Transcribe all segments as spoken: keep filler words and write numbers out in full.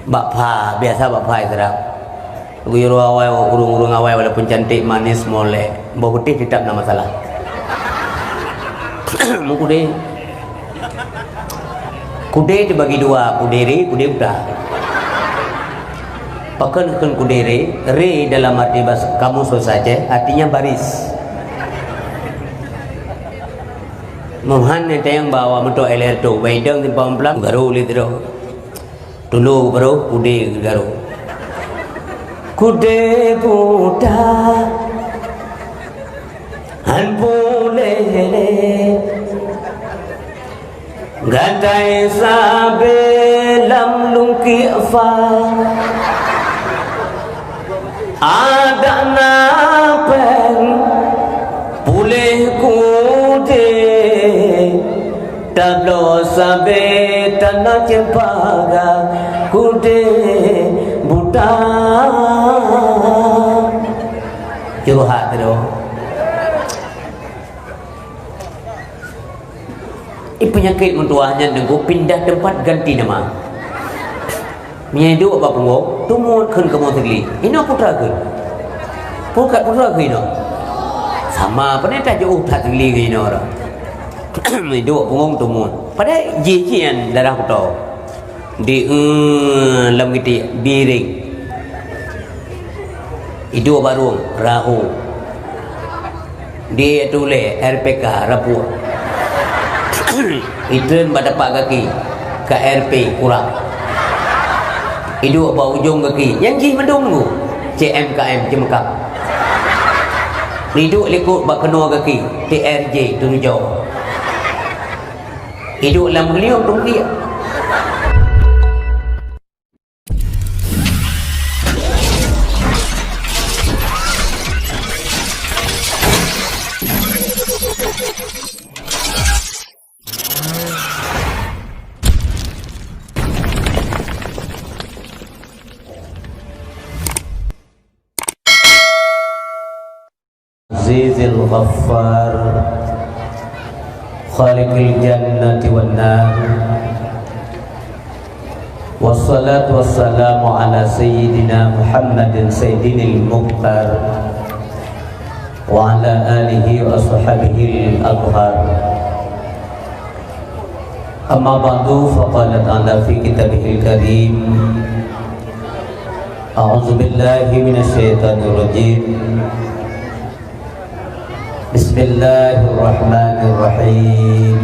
Bak pha, biasa bak pha Isra. Guyuroe awai, ureuëng-ureuëng awai walaupun cantik, manis, molek, boh putih tetap na masalah. Meukude. Kude teubagi dua, kude re, kude buta. Pakon kheun kude re? Re dalam arti bahasa kamus bahasa Aceh artinya baris. Meuhan nyang tayang bawa moto L R tu, baidong simpang pelang, baru lé tiro. Tulu baru kude garo. Kude buta, han puléh lé. Gatai sabe lam lungkiek fa. Adak na péng puléh kude, tabloe sabe tanoh ceumpaga kude buta. Curhat tu. Ih, peunyakét meutuah nyan Teungku, pindah teumpat ganti nama. Meunyo duek bak punggong, teumon kheun kamoe sigli. Inoe putra kheun. Pukat putra kheun inoe. Sama, pane tajôh that sigli keu inoe dah. Meunyo duek punggong teumon. Padahai jih-jih nyan darah kuto. Di, eh, lam geuti, biring. Iduek bak rueng, rahu. Di tuléh, R P K, rapuek. Itreun bak tapak gaki, K R P, kurak. Iduek bak ujong gaki, nyan jih mandum nunggu, C M K M, ceumeukam. Iduek likot bak keunoe gaki, T R J, teurujoe. Iduek lam geuliong, tungkiek. Azizil Ghaffar, Khaliqil Jannati wan Nar. Wassalatu wassalamu ala Sayyidina Muhammadin Sayyidinil Mukhtar, wa ala alihi wa ashabihil athhar. Amma ba'du, faqala ta'ala fi kitabihil karim, a'udzu billahi minasy syaithanir rajim. Bismillahirrahmanirrahim.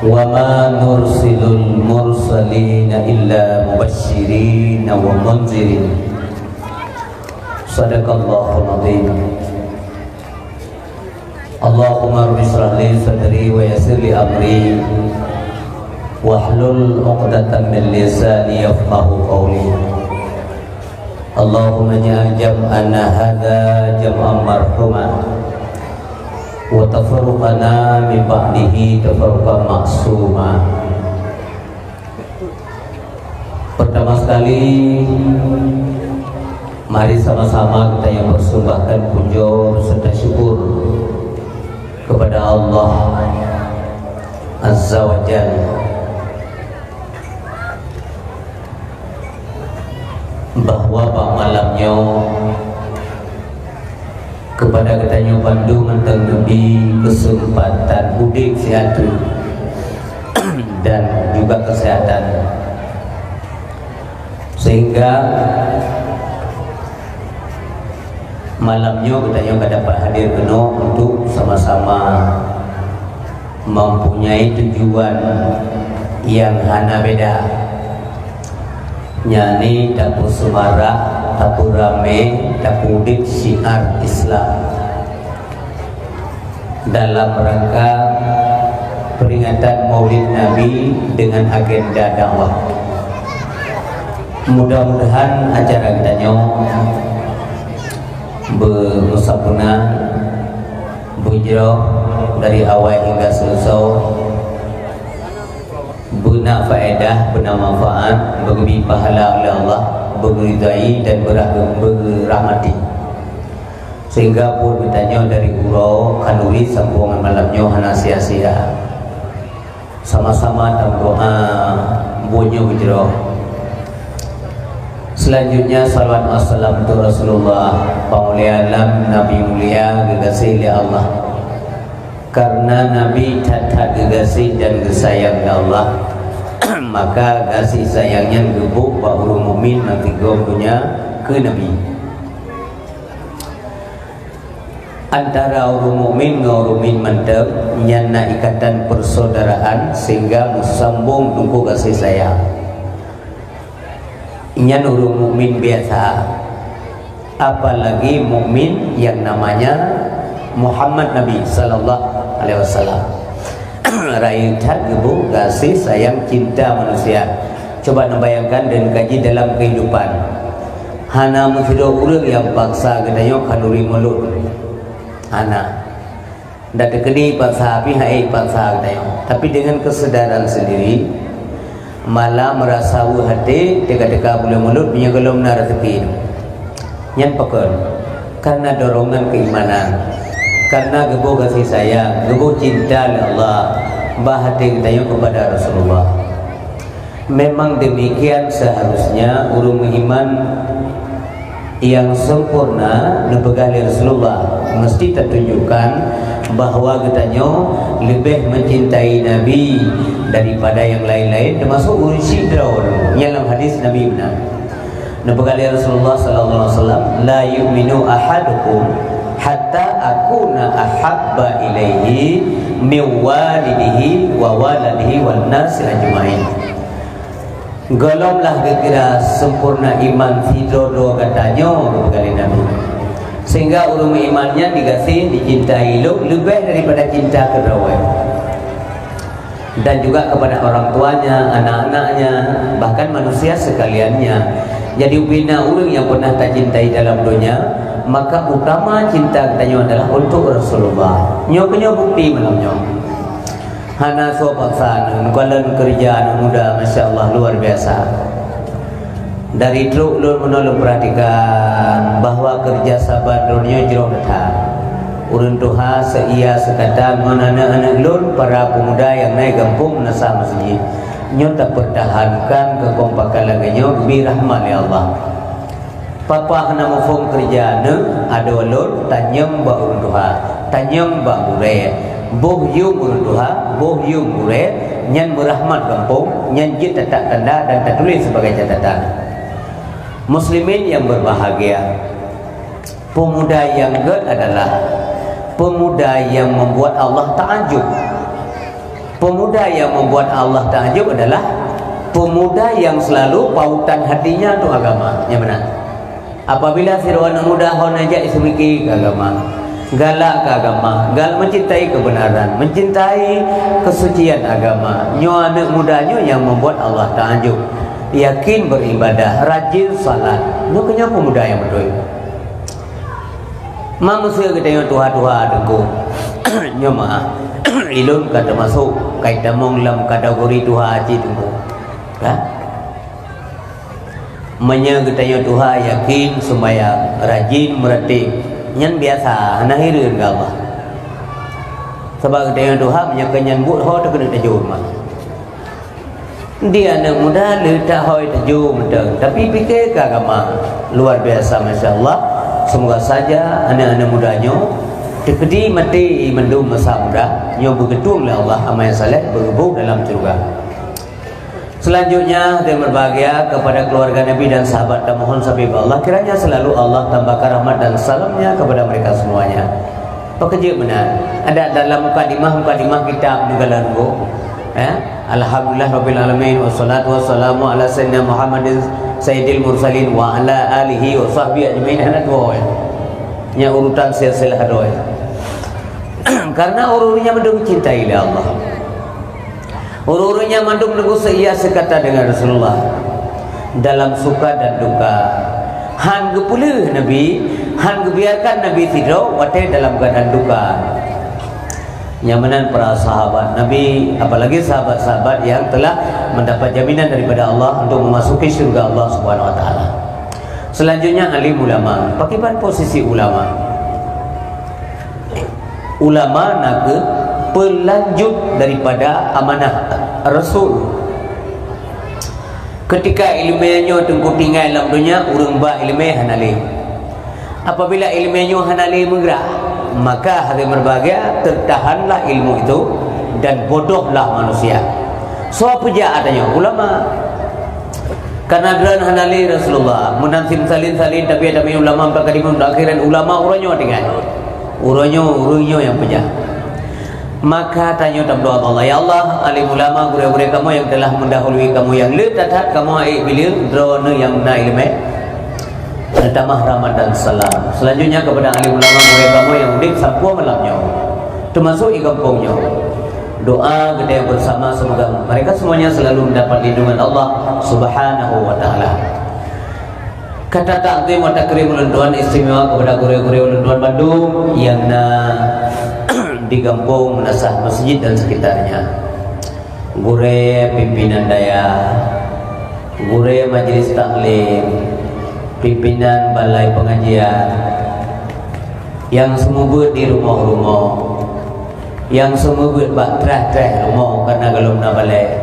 Wa ma nursilul mursalina illa mubasysyirin wa munzirin. Shadaqallahul adzim. Allahumma rabbi shrah li sadri wa yassir li amri wahlul 'uqdatam min lisani yafqahu qawli. Allahumma ij'al jam'ana hadza jam'an marhuma wa tafarruqana min ba'dihi tafarruqan ma'suma. Pertama sekali, mari sama-sama kita yang persembahkan puja serta syukur kepada Allah Azza wa Jalla, bahwa bak malam nyoe kepada geutanyoe bandum mantong geubri keuseumpatan udeb siat teuk dan juga keuseuhatan, sehingga malam nyoe geutanyoe ka dapat hadir keunoe untuk sama-sama mempunyai tujuan yang hana beda, yakni tapeuseumarak, tapeuramé, tapeuudeb syiar Islam dalam rangka peringatan Maulid Nabi dengan agenda dakwah. Mudah-mudahan acara geutanyoe beusempurna, beujroh dari awai hingga seuleusoe, beuna faedah, beuna manfaat, beugeubri pahala oleh Allah, beugeridai dan beurah-, beurahmati. Sehingga buet geutanyoe dari uroe khanuri sampoe ngon malam nyoe hana sia-sia. Sama-sama tameudoa bunoe jroh. Selanjutnya, salawat wassalam untuk Rasulullah, Pangulée Alam, Nabi mulia, geugaséh lé Allah. Karena Nabi that-that geugaséh dan geusayang lé Allah, maka gaséh sayang nyan geubôk bak ureuëng mukmin nyang tigom donya keu Nabi. Antara ureuëng mukmin ngon ureuëng mukmin mantong nyan na ikatan persaudaraan sehingga meusambong teungku gaséh sayang. Nyan ureuëng mukmin biasa, apalagi mukmin yang namanya Muhammad Nabi sallallahu alaihi wasallam. Rayeuk that geubôk gaséh sayang cinta manusia. Coba neubayangkan dan kaji dalam kehidupan. Hana meusidroe ureuëng nyang paksa geutanyoe khanuri mulod. Hana. Ndak teukeudi paksa, pih hai paksa geutanyoe. Tapi dengan kesadaran sendiri, malah meurasa weueh até, teuka-teuka buleuen mulod meunyoe gohlom na raseuki. Nyan pakon? Karena dorongan keimanan. Karena geubôk gaséh sayang, geubôk cinta lé Allah bak até geutanyoe kepada Rasulullah. Memang demikian seharusnya ureuëng meuiman nyang sempurna neupeugah lé Rasulullah mesti tatunjukkan bahwa geutanyoe leubeh mencintai Nabi daripada nyang laén-laén, teumasok ureuëng syiek droe. Nyan lam hadis Nabi meunan. Neupeugah lé Rasulullah sallallahu alaihi wasallam, "La yu'minu ahadukum hatta akuna ahabba ilaihi min walidihi wa waladihi wan nasi ajmain." Gohlom lah geukira sempurna iman sidroe-droe gata nyoe, neupeugah lé Nabi. Sehingga ureuëng meuiman nyan digaséh, dicintai lôn leubeh daripada cinta keu droe. Dan juga kepada orang tuanya, anak-anaknya, bahkan manusia sekaliannya. Jadi, ubena ureuëng nyang pernah tacintai dalam donya, maka utama cinta geutanyoe adalah untuk Rasulullah. Nyoe keunyoe bukti malam nyoe. Hana soe paksa aneuk, neukalon keureuja aneuk muda, masya Allah, luar biasa. Dari trok lôn meunoe lôn peuratikan bahwa keureuja saban droeneuh jroh that. Ureuëng tuha seuia seukata ngon aneuk-aneuk lôn, para peumuda nyang na i gampông meunasah meuseujid. Nyoe tapeurtahankan keukompakan lagée nyoe geubri rahmat lé Allah. Papa hana muphom keureuja aneuk, adoe lôn tanyong bak ureuëng tuha, tanyong bak gurée. Boh yuem ureuëng tuha, boh yuem gurée, nyan meurahmat gampông, nyan jeuet tatak tanda dan tatuléh sibagai catatan. Muslimin yang berbahagia, pemuda yang gét adalah pemuda yang membuat Allah takjub. Pemuda yang membuat Allah takjub adalah pemuda yang selalu pautan hatinya untuk agama. Nyang meunan. Apabila sidroe aneuk muda hana jak iseumiké keu agama, galak keu agama, galak mencintai kebenaran, mencintai kesucian agama, nyoe aneuk muda nyoe nyang membuat Allah takjub. Yakin beribadah, rajin salat, nyoe keunyoe pemuda nyang beutôi. Manusia geutanyoe tuha-tuha teungku. Nyoe meuah. Ilôn ka teumasok kai tamong lam kategori tuha cit teungku. Ka? Meunyoe geutanyoe tuha yakin seumayang, rajin meuratéb, nyan biasa, hana hireuen keu Allah. Sabab geutanyoe tuha meunyoe keu nyan buet ho teuh keuneuk tajok mah. Di aneuk muda le that ho teuh tajok mantong, tapi pike keu agama. Luar biasa, masya Allah. Semoga saja aneuk-aneuk muda nyoe teukeudi maté mandum masa muda, nyoe beugeutong lé Allah amai saleh beugeubôh dalam syeuruga. Selanjutnya, hadirin berbahagia, kepada keluarga Nabi dan sahabat, tamohon sabe bak Allah, kiranya selalu Allah tambahkan rahmat dan salamnya kepada mereka semuanya. Pakon jeuet meunan? Ada dalam mukadimah, mukadimah kitab neukalon teungku. Eh? Alhamdulillah rabbil alamin, wassalatu wassalamu ala sayyidina Muhammadin sayyidil mursalin wa ala alihi wa sahbihi ajmain. Hana tuwoe. Nyan urutan silsilah droe. Karena ureuëng nyang mandum cintai lé Allah. Ureuëng-ureuëng nyang mandum teungku seuia seukata deungon Rasulullah dalam suka dan duka. Han geupeuleueh Nabi, han geubiarkan Nabi sidroe watée dalam keuadaan duka. Nyang meunan para sahabat Nabi, apalagi sahabat-sahabat yang telah mendapat jaminan daripada Allah untuk memasuki syurga Allah Subhanahu wa Taala. Selanjutnya, alim ulama. Pakriban posisi ulama? Ulama nakeuh Peulanjut daripada amanah Rasul. Keutika ileumé nyoe teungku tinggai lam donya, ureuëng ba ileumé hana lé. Apabila ileumé nyoe hana lé meugrah, maka hadirin berbahagia, tertahanlah ilmu itu dan bodohlah manusia. Soe peujak ata nyoe? Ulama. Karena droen hana lé Rasulullah, meunan sim salin-salin, tabi'ut tabi'in, ulama mutaqaddimin, mutaakhirin, ulama uroe nyoe tinggai. Uroe nyoe, ureuëng nyoe nyang peujak. Maka tanyoe tameudoa bak Allah, "Ya Allah, alim ulama, gurée-gurée kamoe nyang telah mendahului kamoe nyang le that-that kamoe ék bileue, droeneuh nyang na ileumé, neutamah rahmat dan salam. Selanjutnya kepada alim ulama, gurée kamoe nyang udeb sampoe malam nyoe, termasuk di gampông nyoe." Doa kita yang bersama, semoga mereka semuanya selalu mendapat lindungan Allah Subhanahu wa Ta'ala. Kata takzim wa takrim ulôn tuan istimewa kepada gurée-gurée ulôn tuan bandum nyang na di gampông Meunasah Masjid dan sekitarnya. Gurée pimpinan dayah, gurée majlis taklim, pimpinan balai pengajian, nyang seumeubeuet di rumoh-rumoh, nyang seumeubeuet bak traih-traih rumoh karena gohlom na balée.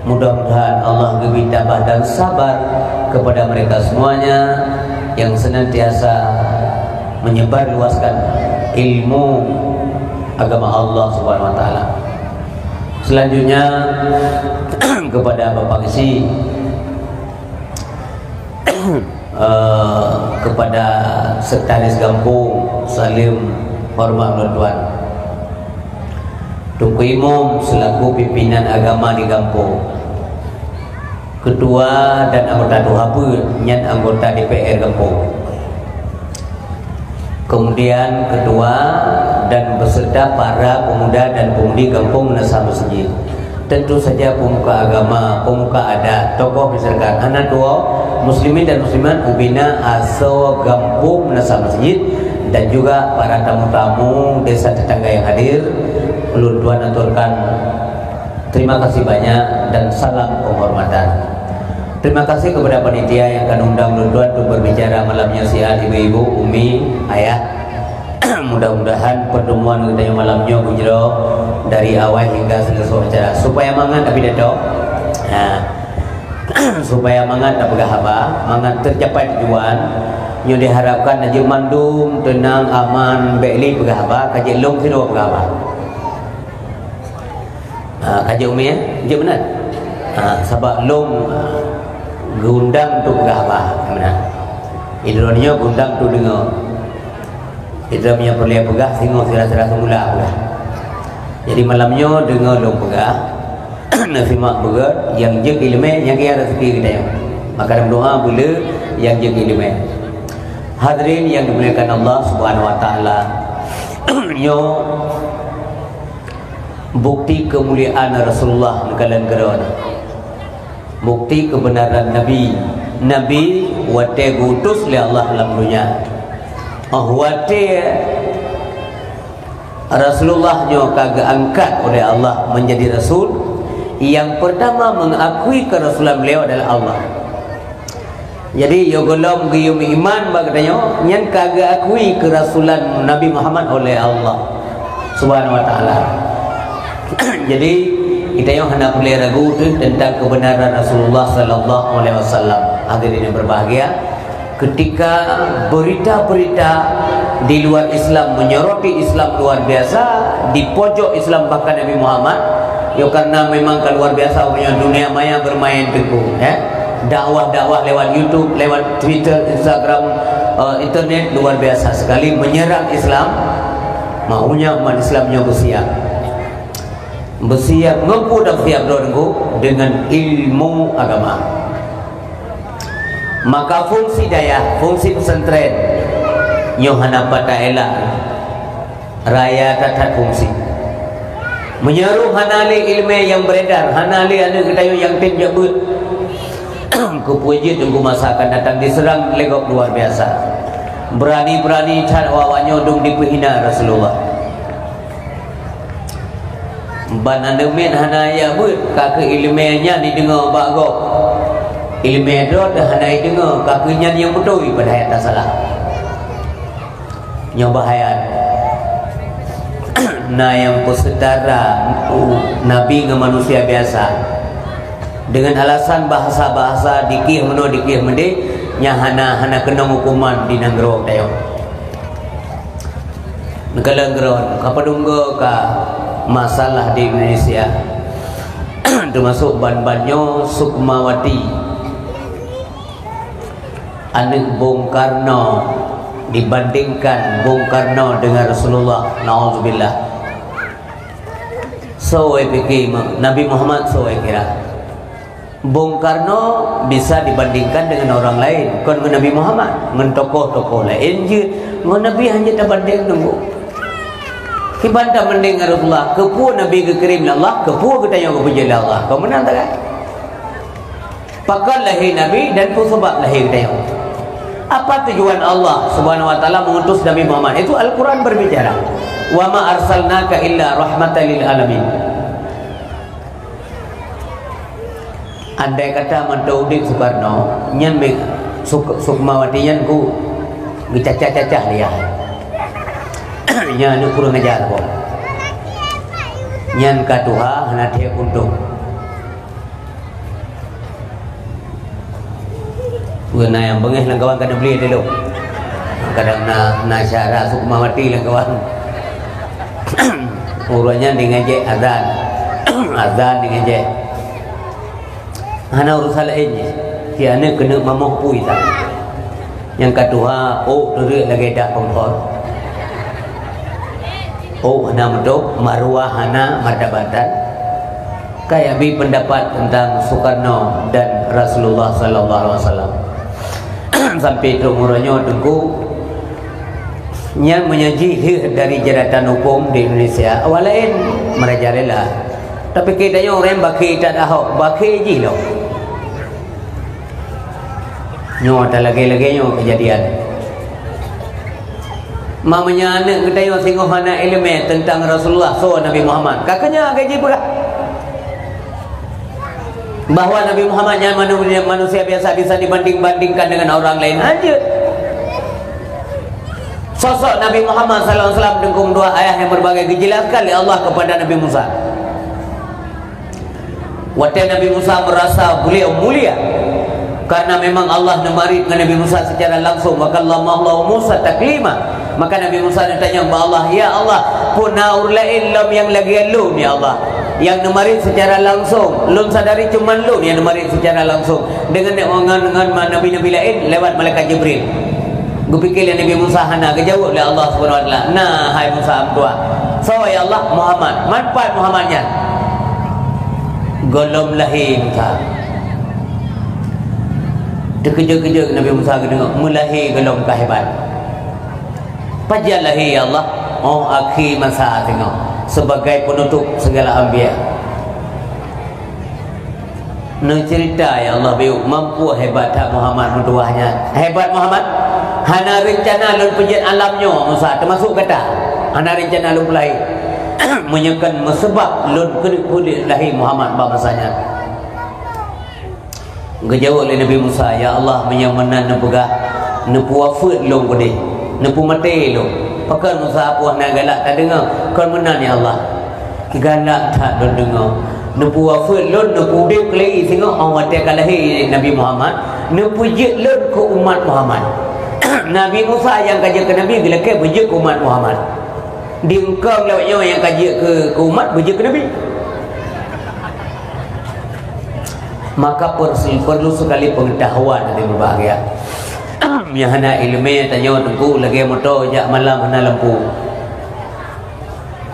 Mudah-mudahan Allah geubri tabah dan sabar kepada mereka semuanya yang senantiasa menyebarluaskan ilmu agama Allah Subhanahu wa Ta'ala. Selanjutnya, kepada Bapak Geuchik, eh, kepada sekretaris gampông, saleuem hormat ulôn tuan. Teungku Imum selaku pimpinan agama di gampông, ketua dan anggota tuha peuet, nyan anggota D P R gampông. Kemudian ketua dan beserta para pemuda dan pemudi gampông Meunasah Masjid. Tentu saja pemuka agama, pemuka adat, tokoh masyarakat, hana tuwoe, muslimin dan muslimat, ubena asoe gampông Meunasah Masjid, dan juga para tamu-tamu desa tetangga yang hadir, ulôn tuan aturkan terima kasih banyak dan salam penghormatan. Terima kasih kepada panitia yang ka undang ulôn tuan untuk berbicara malam nyoe siat, ibu-ibu, umi, ayah. Mudah-mudahan pertemuan geutanyoe malam nyoe beujroh dari awai hingga seuleusoe acara. Supaya mangat tapidato, ha, supaya mangat tapeugah haba, mangat teucapai tujuan. Nyoe diharapkan na jeuet mandum teunang, aman, bék lé peugah haba, ka jeuet lom sidroe peugah haba. Ha, ka jeuet umi, eh? Jeuet meunan? Ha, sabab lom, ha, geuundang untuk peugah haba, meunan. Di droeneuh nyoe geuundang untuk deungoe. Di droeneuh nyoe peureulée peugah, singoh sira-sira seumula peugah. Jadi malam nyoe deungoe lom peugah, neusimak beugét, nyang jeuet ileumé, nyang keu raseuki geutanyoe. Maka dalam doa beuleu nyang jeuet ileumé. Hadirin yang dimuliakan Allah Subhanahu wa Ta'ala, nyoe bukti keumuliaan Rasulullah neukalon keudroe. Bukti keubeunaran Nabi. Nabi watée geuutus lé Allah lam donya. Oh, watée Rasulullah nyoe ka geuangkat oleh Allah menjadi rasul, yang pertama mengakui keurasulan beliau adalah Allah. Jadi, yoh gohlom geuyue meuiman bak geutanyoe, nyan ka geuakui keurasulan Nabi Muhammad oleh Allah Subhanahu wa Ta'ala. Jadi, geutanyoe hana peureulée ragu teuh teuntang keubeunaran Rasulullah sallallahu alaihi wasallam. Hadirin yang berbahagia, ketika berita-berita di luar Islam menyoroti Islam luar biasa, dipojok Islam bahkan Nabi Muhammad, ya, karena memang ka luar biasa punya dunia maya bermain teungku, ya. Dakwah-dakwah lewat YouTube, lewat Twitter, Instagram, eh, internet luar biasa sekali menyerang Islam. Maunya umat Islam nyoe bersiap. Bersiap ngon peue dan siap droe teungku dengan ilmu agama. Maka fungsi dayah, fungsi pesantren nyoe hana pat taelak. Raya that-that fungsi. Meunyoe hana lé ileumé nyang beredar, hana lé aneuëk geutanyoe nyang tem jak beuet, keupeue jeuet teungku masa akan datang diseurang lé gob luar biasa. Beurani-beurani that awak-awak nyoe dong dipeuhina Rasulullah. Ban aneuëk miet hana jak beuet, ka keuh ileumé nyan jideungoe bak gob. Ileumé droe hana jideungoe, ka keuh nyan nyang beutôi padahai ata salah. Nyoe bahaya. Na nyang peuseutara nabi ngon manusia biasa. Deungon alasan bahasa-bahasa dikieh meunoe dikieh meudeh, nyan hana, hana keunong huköman di nanggroe tanyoe. Neukalon droe, ka padum goe ka masalah di Indonesia, teumasok ban-ban nyoe Sukmawati, aneuëk Bung Karno, dibandingkan Bung Karno dengan Rasulullah, naudzubillah. Soe pike Nabi Muhammad, soe kira? Bung Karno bisa dibandingkan dengan orang lain, kon ngon Nabi Muhammad, ngon tokoh-tokoh laén jeuet, ngon Nabi hana tabandeng teungku. Kiban tabandeng ngon Rasulullah, keupeue Nabi geukirém lé Allah, keupeue geutanyoe geupeujeuet lé Allah. Kon meunan ta kan? Pakon lahé Nabi dan peue sabab lahé geutanyoe? Apa tujuan Allah Subhanahu wa Taala mengutus Nabi Muhammad? Itu Al-Quran berbicara. "Wa ma arsalnaka illa rahmatan lil alamin." Andai kata mantong udeb Soekarno, nyan mé Suk-, Sukmawati nyan ku geucacah-cacah liah. Nyan aneuk kurang ajar boh. Nyan ka tuha hana thèe untông. Peue na nyang beungéh lam kawan ka neubliek lé lôn. Kadang na, na syara Sukmawati lam kawan. Uroe nyan deungon jép azan. Azan deungon jép. Hana urusan laén jih. Si aneuk keuneuk mamoh pui sa. Nyang ka tuha, ôk teureuek lagèe dak pongkor. Ôk hana meutôb, maruah hana, martabat tan. Ka jibi pendapat tentang Soekarno dan Rasulullah sallallahu alaihi wasallam. Sampai trok uroe nyoe teungku, nyan meunyoe jih lheueh dari juratan huköm di Indonesia, awak laén merajalela. Tapi kita nyoe ureueng bakhe that Ahok, bakhe jih lom. Nyoe talagèe-lagèe nyoe keujadian. Meunyoe aneuk geutanyoe singoh hana iéleumé teuntang Rasulullah, soe Nabi Muhammad, ka keunyan lagèe jipeugah bahwa Nabi Muhammad nyan manu-, manusia biasa bisa dibanding-bandingkan dengan orang lain. Hanjeuet. Sosok Nabi Muhammad sallallahu alaihi wasallam dengkung dua ayat yang berbagai dijelaskan oleh Allah kepada Nabi Musa. Watèe Nabi Musa merasa beliau mulia, karena memang Allah neumarit ngon Nabi Musa secara langsung, "Wa kallamallahu Musa taklima." Maka Nabi Musa neutanyong bak Allah, "Ya Allah, peue na ureueng laén lom nyang lagèe lôn, ya Allah, nyang neumarit secara langsung? Lôn sadari cuma lôn nyang neumarit secara langsung, deungon, deungon, deungon nabi-nabi laén lewat malaikat Jibril." Geupike lé Nabi Musa hana, geujaweueb lé Allah Subhanahu wa Taala, "Na, hai Musa, meutuah." "Soe, ya Allah?" "Muhammad." "Man pat Muhammad nyan?" "Gohlom lahé Musa." Teukeujot-keujot Nabi Musa geudeungoe, "Meulahé gohlom ka hebat." "Pajan lahé, ya Allah?" "Oh, akhé masa singoh, sebagai penutup segala anbiya." Neuceurita, ya Allah, biôk, mampu hebat that Muhammad meutuah nyan. Hebat Muhammad, hana reuncana lôn peujeuet alam nyoe, Musa, teumasok gata. Hana reuncana lôn peulahé. Meunyoe kon meuseubab lôn keuneuk peulahé Muhammad bak masa nyan. Geujaweueb lé Nabi Musa, "Ya Allah, meunyoe meunan neupeugah, neupeuwafeuet lôn keudeh, neupeumaté lôn." Pakon Musa peue hana galak tadeungoe? "Kon meunan, ya Allah." "Galak that lôn deungoe. Neupeuwafeuet lôn, neupeuudeb keulai singoh 'oh watèe ka lahé Nabi Muhammad, neupeujeuet lôn keu umat Muhammad." Nabi Musa nyang ka jeuet keu nabi geulakèe beujeuet keu umat Muhammad. Di eungkong lawét nyoe nyang ka jeuet keu, keu umat beujeuet keu nabi. Maka persi-, perlu sekali pengetahuan, hadirin berbahagia. Nyang hana iéleumé tanyoe teungku lagèe moto jak malam hana lampu.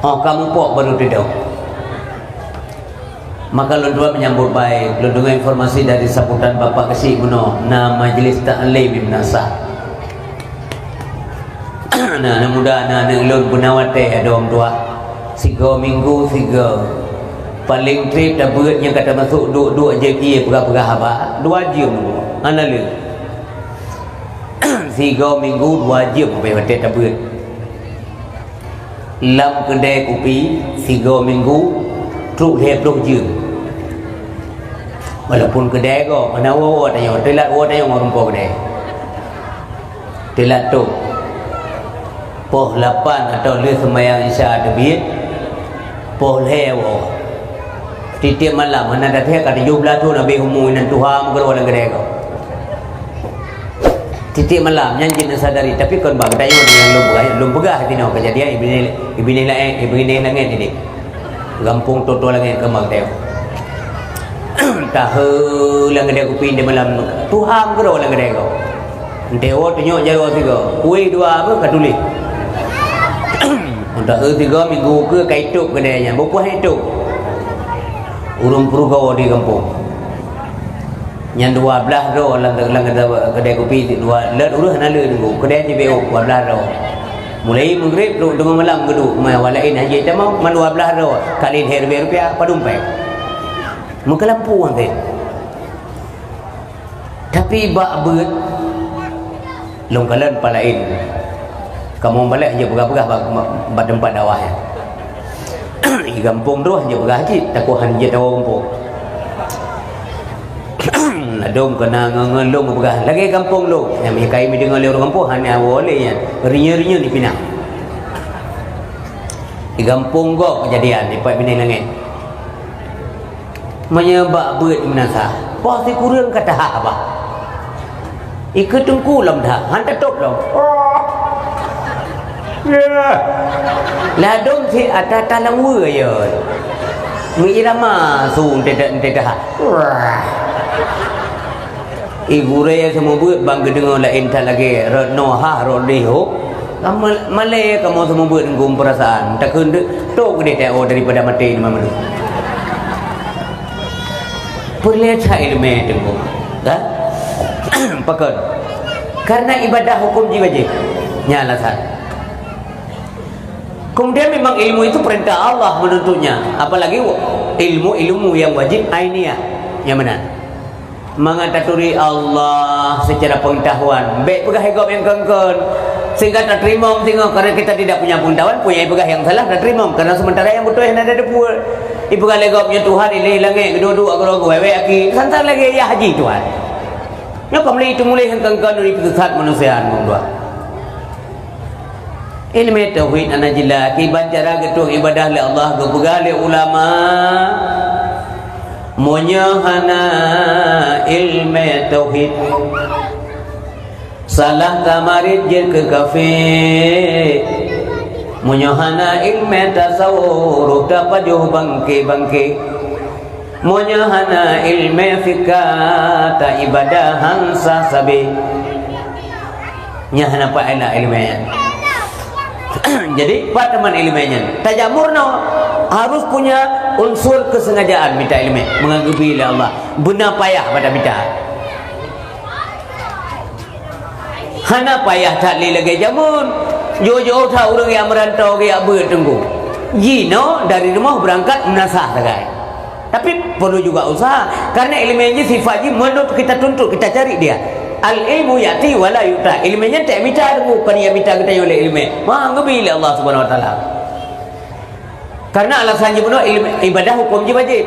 Oh, ka mupok baru teudong. Maka lôn tuan menyambut baik, lôn deungoe informasi dari sambutan Bapak Keuchik meunoe, na majlis taklim di Meunasah. Na aneuk muda, na aneuk lôn beuna watèe dong tuah. Sigoe minggu, sigoe. Paleng trép tabeuet nyang ka teumasok duek-duek jeuet ié peugah-peugah haba, dua jeuem. Hana lé. Sigoe minggu, dua jeuem, bèk watèe tabeuet. Lam keudè kupi, sigoe minggu, trok lhèe ploh jeuem. Walaupun keudè gob, hana woe-woe tanyoe, teulat woe tanyoe ngon rumpok keudè. Teulat trok. Poh lapan atau lheueh seumayang Isya teubiet, Poh lhèe woe. Tiep-tiep malam, hana tathèe ka tujoh blaih thôn habéh umu inan tuha meukeureuh lam keudè gob. Tiep-tiep malam, nyan jeuet neusadari, tapi kon bak geutanyoe nyang lôn peugah, lôn peugah sinoe keujadian i binéh, i binéh laén, i binéh langèt nyan. Gampông Toto Langèt keumah geutanyoe. Tahe lam keudè kupi di malam, tuha meukeureuh lam keudè gob. Enteuk woe tunyok jaroe sigoe, kueh dua apa ka tuléh. Enteuk sigoe minggu keue ka itôp keudè nyan, bukon itôp. Ureueng peurugoe di gampông. Nyan dua blaih droe lam, lam keudè kupi dua, lheueh ureueng hana le nunggu. Keudè jibeuôk dua blaih droe. Mulai meugréb trok teungoh malam geuduek, ma awak laén hana jitamong, man dua blaih droe, ka lhèe ribèe rupiah, padum pèng. Meukeulampôh teuh. Tapi bak beuet, lôn kalon pat laén. Kamoe balek jeuet peugah-peugah bak, bak teumpat dakwah nyan. Di gampông droe jeuet peugah cit, takot hana jeuet tawoe gampông. Ladôm keunan ngon, ngon lôn peugah, lagèe gampông lôn. Nyang meukayi meudeungoe lé ureueng gampông, hana woe lé nyan. Reunyeun-reunyeun dipinah. Di gampông gob keujadian, di pat binéh langèt. Meunyoe bak beuet meunasah, poh sikureueng ka tahah bah. Ikeue teungku lom that, han tatôb lom. Ladôm sit ata-ata lam weue yot. Meuirama su teudah, teudah. I gurèe seumeubeuet ban geudeungoe laén that lagèe rot noe hah rot deh hôk. Ka mal-, malèe kamoe seumeubeuet ngon peurasaan. Takheun deuek, toh keudeh teuh daripada maté nyoe mandum. Peureulèe that ileumèe teungku. Kan? Pakon? Karena ibadah huköm jih wajéb. Nyan alasan. Kemudian memang ilmu itu perintah Allah menuntutnya. Apalagi ilmu-ilmu yang wajib ainiyah. Nyang meunan. Mangat taturi Allah secara pengetahuan. Bèk peugah lé gob nyang kon-kon. Sehingga tateurimong singoh, karena kita tidak punya pengetahuan, punya peugah nyang salah tateurimong. Karena sementara nyang beutôi hana tateupeue. Ipeugah lé gob nyoe Tuhan ilèe langèt, geuduek-duek, geuroe geuwèe-wèe aki. Santai lagèe yah jih Tuhan. Nyoe ka mulai teumuléh nyang kon-kon, ipeusesat manusia, ngon dua. Ileumèe tauhid hana jeulaih, kiban cara geutueng ibadah lé Allah geupeugah lé ulama, meunyoe hana ileumèe tauhid, salah tamarit jeuet keu kafé. Meunyoe hana ileumèe tasawuf, tapajoh bangké-bangké. Meunyoe hana ileumèe fikah, taibadah han sah sabé. Nyan hana pahala ileumèe nyan. Jadi, pat teuma ileumèe nyan? Tajak meurunoe, harus punya unsur keusengajaan mita ileumèe, meungan geubri lé Allah. Beuna payah bak mita. Hana payah that lé lagèe jameun. Jiôh-jiôh that ureueng nyang meurantau geujak beuet teungku. Jinoe dari rumoh beurangkat meunasah sagai. Tapi perlu juga usaha, karena ileumèe jih sifat jih meunurot kita tuntut, kita cari dia. Al-ilmu ya'ti wa la yu'ta. Ileumèe nyan tajak mita teungku, kon jijak mita geutanyoe lé ileumèe. Meungan geubri lé Allah Subhanahu Wa Taala. Karena alasan jih bunoe, ilm-, ibadah huköm jih wajéb.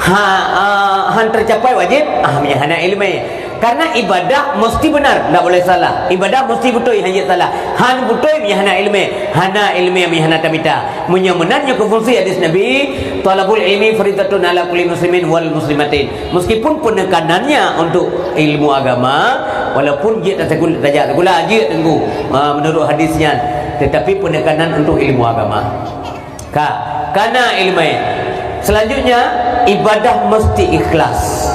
Ha, ah, han teucapai wajéb, ah, meunyoe hana ileumèe. Karena ibadah mesti benar, ndak boleh salah. Ibadah mesti beutôi, han jeuet salah. Han beutôi meunyoe hana ileumèe. Hana ileumèe meunyoe hana tamita. Meunyoe meunan nyoe keu fungsi hadis Nabi, "Thalabul ilmi faridatun ala kulli muslimin wal muslimatin." Meskipun penekanannya untuk ilmu agama, walaupun jeuet tasekul-, tajak sikula, jeuet teungku, ah, menurut hadis nyan, tetapi penekanan untuk ilmu agama. Ka, kana ileumèe. Selanjutnya, ibadah mesti ikhlas.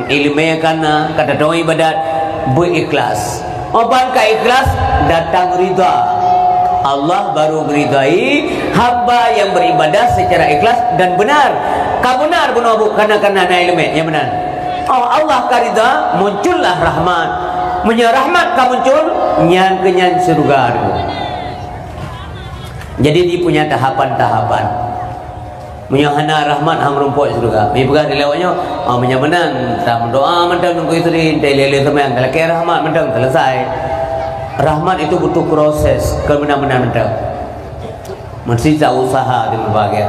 Ileumèe kana, ka tatong ibadat, beuikhlas. Óh ban ka ikhlas, datang ridha. Allah baru meuridhai hamba yang beribadah secara ikhlas dan benar. Ka benar bunoe buet kana-kana na ileumèe, nyang meunan. Óh Allah ka ridha, muncullah rahmat. Meunyoe rahmat ka muncul, nyan keuh nyan syeuruga. Jadi, dia punya tahapan-tahapan. Meunyoe hana rahmat, han meurumpok syeuruga. Meupeugah dilèe awak nyoe, ah, meunyoe meunan, tameudoa mantong ngon istri, teuh lé-lé seumayang, talakèe rahmat mantong, selesai. Rahmat itu butuh proses, kon meunan-meunan mantong. Meusti usaha di berbagai.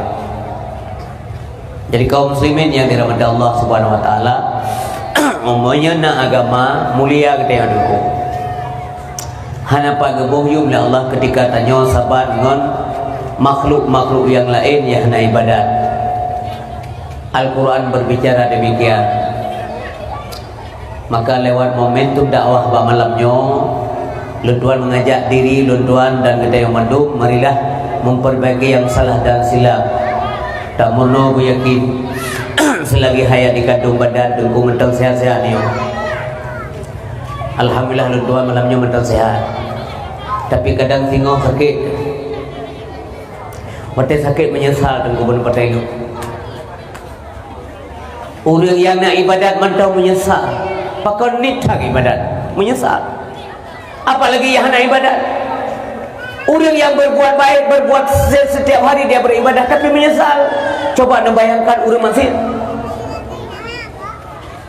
Jadi, kaum muslimin yang dirahmati Allah Subhanahu Wa Taala, meunyoe na agama, mulia geutanyoe dulu. Hana pat geuboh yum lé Allah ketika tanyoe sabat ngon Makhluk-makhluk nyang laén nyang hana ibadat. Al-Quran berbicara demikian. Maka lewat momentum dakwah bak malam nyoe, lôn tuan mengajak diri lôn tuan dan geutanyoe mandum, marilah memperbaiki yang salah dan silap. Tameurunoe beuyakin, selagi hayat di kandung badan, Teungku mantong sehat-sehat nyoe. Alhamdulillah, lôn tuan malam nyoe mantong sehat. Tapi kadang singoh sakét. Watée sakét meunyeusal, Teungku, beuneupatai lôn. Ureuëng nyang na ibadat mantong meunyeusal. Pakon nit that ibadat, meunyeusal. Apalagi nyang hana ibadat. Ureuëng nyang berbuat baik, berbuat se-, setiap hari dia beribadah, tapi meunyeusal. Coba neubayangkan ureuëng maksiat.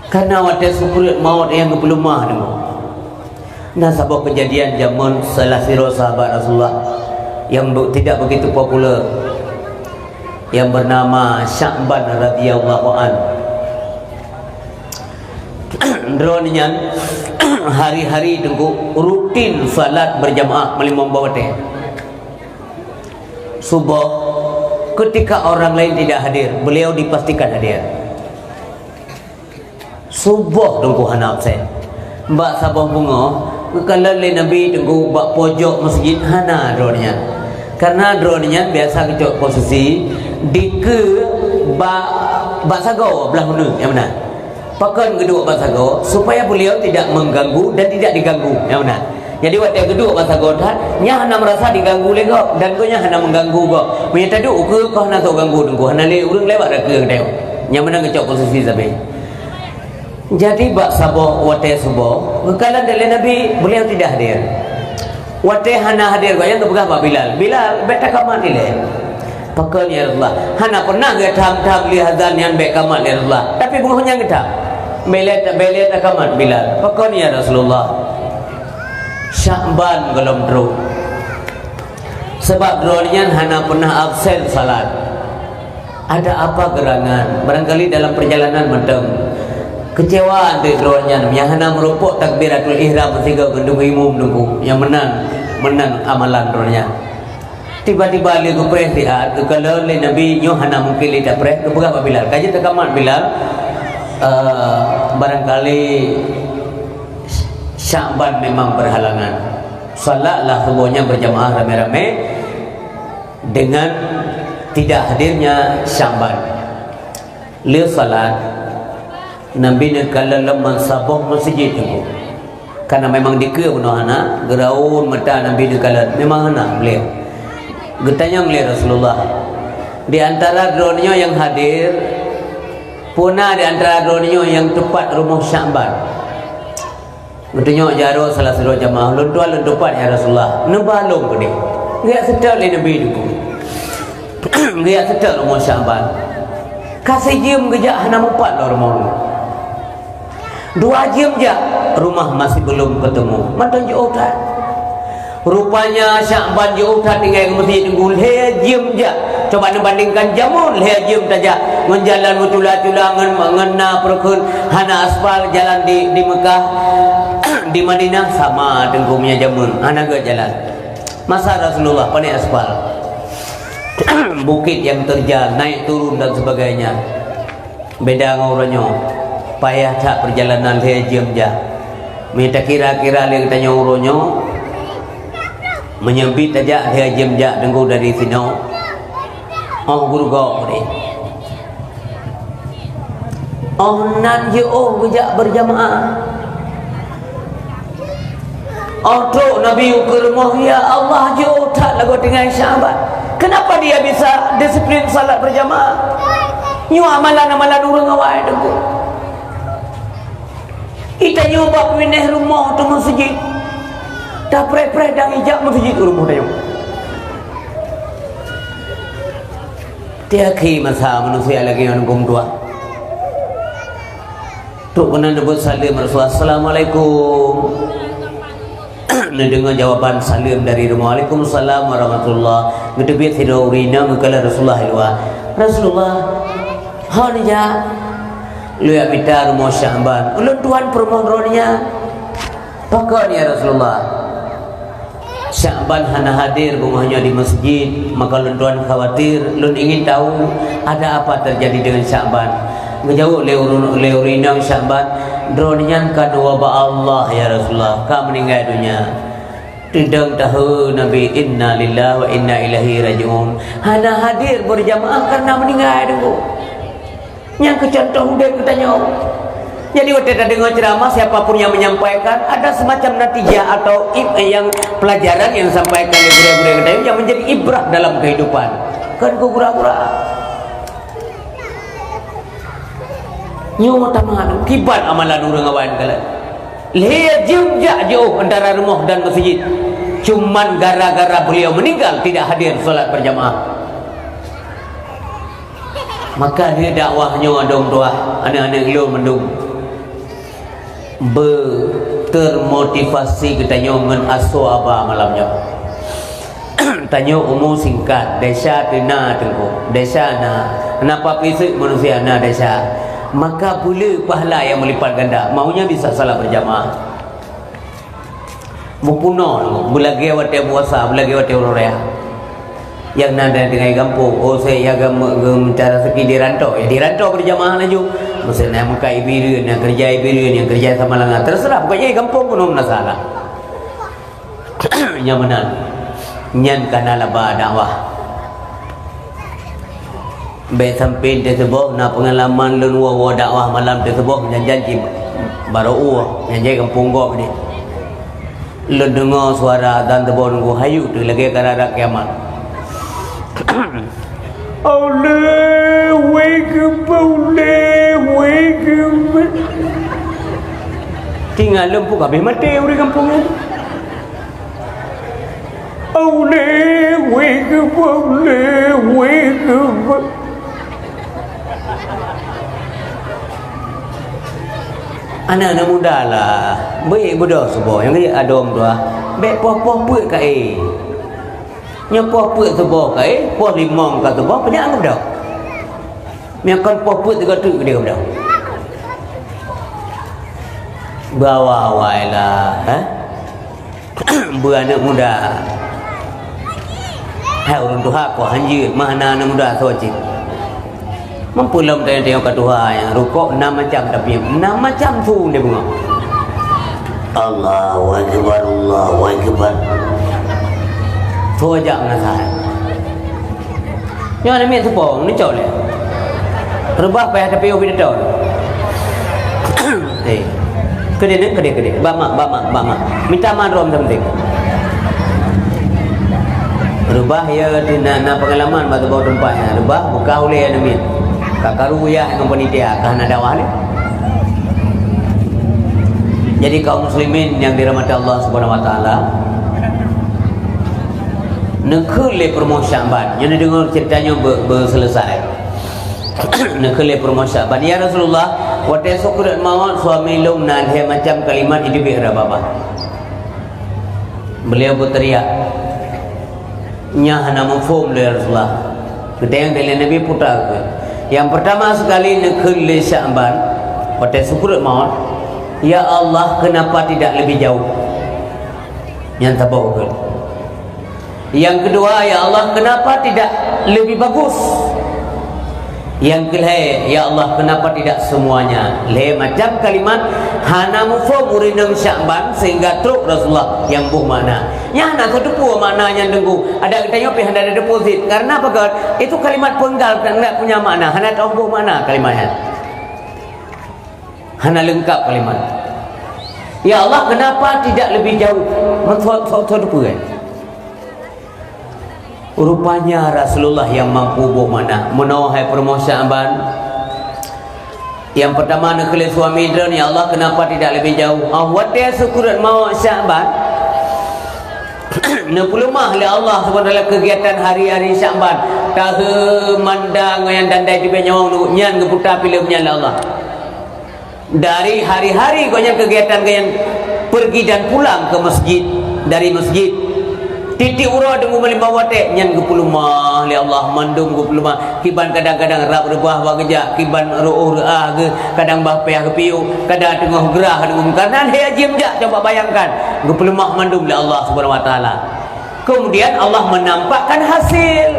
Karena watée sukuratul maut nyang geupeuleumah deungon. Na saboh keujadian jameun salah sidroe sahabat Rasulullah nyang be-, tidak begitu populer, yang bernama Sya'ban radhiyallahu an. Droeneuh nyan hari-hari, Teungku, rutin salat berjamaah meulimong boh watée. Suboh, ketika orang lain tidak hadir, beliau dipastikan hadir. Suboh, Teungku, hana absen. Bak saboh beungoh, geukalon lé Nabi, Teungku, bak pojok meuseujid, hana droeneuh nyan. Karena droeneuh nyan biasa geucok posisi dikeue bak, bak sagoe blah uneuen, nyang meunan. Pakon geuduek bak sagoe? Supaya beliau tidak mengganggu dan tidak diganggu, nyang meunan. Jadi, watée geuduek bak sagoe that, nyan hana meurasa diganggu lé gob, dan gobnyan hana mengganggu gob. Meunyoe taduek ukeue, kon hana soe ganggu, Teungku, hana lé ureuëng lewat rot keue geutanyoe. Nyang meunan geucok posisi sabe. Jadi, bak saboh watée suboh, geukalon lé Nabi, beliau tidak hadir. Watée hana hadir, gobnyan geupeugah bak Bilal, "Bilal, bék takamat ilée." "Pakon, ya Rasulullah?" "Hana pernah geutham-tham lé azan nyan bék kamat, ya Rasulullah. Tapi beungoh nyan geutham." "Bék lé, bék lé takamat, Bilal." "Pakon, ya Rasulullah?" "Sya'ban gohlom trok. Sabab droeneuh nyan hana pernah absen salat." Ada apa gerangan? Barangkali dalam perjalanan mantong. Kecewa anteuk droeneuh nyan, nyang hana meureumpok takbiratul ihram sigoe geundong imum, Teungku. Nyang meunan, meunan amalan droeneuh nyan. Tiba-tiba lé geupreh siat, geukalon lé Nabi, nyoe hana mungkin lé tapreh, geupeugah bak Bilal, "Ka jeuet takamat, Bilal, eh, barangkali Sya'ban memang berhalangan. Salatlah suboh nyan berjamaah ramé-ramé." Dengan tidak hadirnya Sya'ban, lheueh salat, Nabi neukalon lom ban saboh meuseujid teungku. Karena memang dikeue bunoe hana, geuraun mata Nabi neukalon, memang hana beliau. Geutanyong lé Rasulullah, "Di antara droeneuh nyang hadir, peue na di antara droeneuh nyang teupat rumoh Sya'ban?" Geutunyok jaroe salah sidroe jamaah, "Lôn tuan lôn teupat, ya Rasulullah." Neuba lom keudeh. Geujak seutôt lé Nabi teungku. Geujak seutôt rumoh Sya'ban. Ka sijeuem geujak hana mupat lom rumoh. Dua jeuem jak, rumah masih belum ketemu. Mantong jiôh that. Rupanya Sya'ban jiôh that tinggai meuseujid teungku lhèe jeuem jak. Coba neubandingkan jameun lhèe jeuem tajak ngon jalan meucula-cula ngon, ngon na peureukeuen hana aspal jalan di, di Mekah, di Madinah sama teungku meunyo jameun hana gèt jalan. Masa Rasulullah pané aspal. Bukit yang terjal, naik turun dan sebagainya. Beda ngon uroe nyoe, payah that peurjalanan lhèe jeuem jak. Meunyo takira-kira lé geutanyoe uroe nyoe, meunyo bit tajak lhèe jeuem jak teungku dari sinoe, 'oh geurugoe deh. 'Oh nan jiôh geujak beurjamaah. Oh trok Nabi u keurumoh, ya Allah, jiôh that lagoe tinggai Sya'ban. Kenapa dia bisa disiplin salat berjamaah? Nyoe amalan-amalan ureueng awai teungku. Geutanyoe bak pinéh rumoh teuh meuseujid. Tapreh-preh dan ijak meuseujid u rumoh tanyoe. Tiaki masa manusia lagèe ngon gom dua. Trok keunan neubeuet saleuem Rasulullah, "Assalamualaikum." Neudeungoe jawaban saleuem dari rumoh, "Waalaikumsalam warahmatullah." Geuteubiet sidroe ureueng inong geukalon Rasulullah di luwa. "Rasulullah, ho neujak?" "Lôn jak mita rumoh Sya'ban." "Ulôn tuan peurumoh droeneuh nyan." "Pakon ya Rasulullah?" Syakban hana hadir beungoh nyoe di masjid, maka lôn tuan khawatir, lôn ingin tahu ada apa terjadi dengan Syakban. Geujaweueb lé ureuëng, lé ureuëng inong Syakban, "Droeneuh nyan ka neuwoe bak Allah, ya Rasulullah, ka meuninggai donya." Teudong tahu Nabi, "Inna lillahi wa inna ilaihi raji'un." Hana hadir berjamaah karena meuninggai, Teungku. Nyang keu contoh udeb geutanyoe. Jadi, watée tadeungoe ceramah, siapa pun yang menyampaikan, ada semacam natijah atau ib-, eh, yang pelajaran yang disampaikan oleh gurée-gurée geutanyoe yang menjadi ibrah dalam kehidupan. Kon keu gura-gura. Nyoe tamat, kiban amalan ureuëng awai kalon. Lhée jeuem jak jiôh antara rumoh dan masjid. Cuman gara-gara beliau meninggal, tidak hadir salat berjamaah. Maka lheueh dakwah nyoe, dong tuah, aneuk-aneuk lôn mandum, beutermotivasi geutanyoe ngon asoe aba malam nyoe. Tanyoe umu singkat, desya teuna, Teungku, desya na. Kenapa fisik manusia na desya? Maka beu le pahala yang melipat ganda. Maunya bisa salat berjamaah. Beupunoe, beulagée watée puasa, beulagée watée uroe raya. Nyang na dan tinggai gampông, oh, saya ya gam-, gam-, cara seki di rantau. Ya, di rantau berjamaah laju. Maksudnya, muka ibu ireuen, nyang kerja ibu ireuen, nyang kerja sama langa. Terserah, pokoknya gampông pun hana masalah. Nyang meunan. Nyan kana laba dakwah. Bék sampai teuseubôh na peungalaman lôn woe-woe dakwah malam teuseubôh, nyan janji barô uwoe, nyan jai gampông gob deh. Lôn deungoe suara azan teuboh nunggu hayu teuh lagée karara kiamat. Allahu Akbar, Allahu Akbar. Tinggai lôn pun habéh maté ureuëng gampông nyan. Allahu Akbar, Allahu Akbar. Aneuk-aneuk muda lah, beuék beudoh suboh nyang jeuet adom dua. Bék poh-poh peuet ka éh. Nyoe poh peuet suboh ka éh, poh limong ka suboh, peue nyang beudoh. Meunyo kon poh peuet sigoe teuk keudeh beudoh. Beu awai-awai lah, eh? Beu aneuk muda. Hai ureuëng tuha, kok hanjeuet mah na aneuk muda soe cit. Meupulom teuh-teuh ka tuha nyang rukok na macam, tapi na macam su dia bunga. Allahu Akbar, Allahu Akbar. Soe jak meunasah. Nyoe aneuk miet seupôt, neucok lé. Reubah payah tapiôh bit atôn. Eh. Keudeh, keudeh, keudeh. Bak mak, bak mak, bak mak. Minta mak droe meusapeue. Reubah ya, na, na pengalaman bak teumpat nyan. Reubah, buka ulée aneuk miet. Ka karu ya ngon panitia, ka hana dakwah lé. Jadi kaum muslimin yang dirahmati Allah Subhanahu wa taala, Neukheun lé peurumoh Syakban. Nyoe neudeungoe ceurita nyoe beu-, beuseuleusai. Neukheun lé peurumoh Syakban, "Ya Rasulullah, watée sukrat mawöt suami lôn na lhée macam kalimat jiteubiet raba-raba." Beliau beuteriak, "Nyan hana muphom lé Rasulullah." Geutanyong lé Nabi puta keu. Yang pertama sekali neukheun lé Syakban, watée sukrat mawöt, "Ya Allah, kenapa tidak lebih jauh?" Nyan saboh kheun. Yang kedua, "Ya Allah, kenapa tidak lebih bagus?" Yang kelhée, "Ya Allah, kenapa tidak semuanya?" Lhée macam kalimat hana muphom ureuëng inong Syakban sehingga trok Rasulullah nyang boh makna. Nyan hana teupeue makna nyan deungon. Adak geutanyoe pih hana teupeue sit. Karena apa? Itu kalimat penggal, tidak punya makna. Hana teupeue makna kalimat nyan. Hana lengkap kalimat. "Ya Allah, kenapa tidak lebih jauh?" Maksud, maksud, maksud apa, kan? Rupanya Rasulullah yang mampu boh makna. Meunoe hai peurumoh Syakban. Yang pertama neukheun lé suami droen, "Ya Allah, kenapa tidak lebih jauh?" Ah, watée sukrat mawöt Syakban, neupeuleumah lé Allah Subhanahu wa taala kegiatan hari-hari Syakban. Tahe mandang nyang dandai tibée nyawöng nyan geuputa filem nyan lé Allah. Dari hari-hari gobnyan kegiatan gobnyan pergi dan pulang ke masjid, dari masjid. Tieb-tieb uroe deungon meulimong watée nyan geupeuleumah lé Allah, mandum geupeuleumah. Kiban kadang-kadang rab reubah bak geujak, kiban reuôh reuah geuh, kadang bah payah geupiôh, kadang teungoh grah deungon. Karena lhée jeuem jak, coba bayangkan, geupeuleumah mandum lé Allah Subhanahu wa taala. Kemudian Allah menampakkan hasil.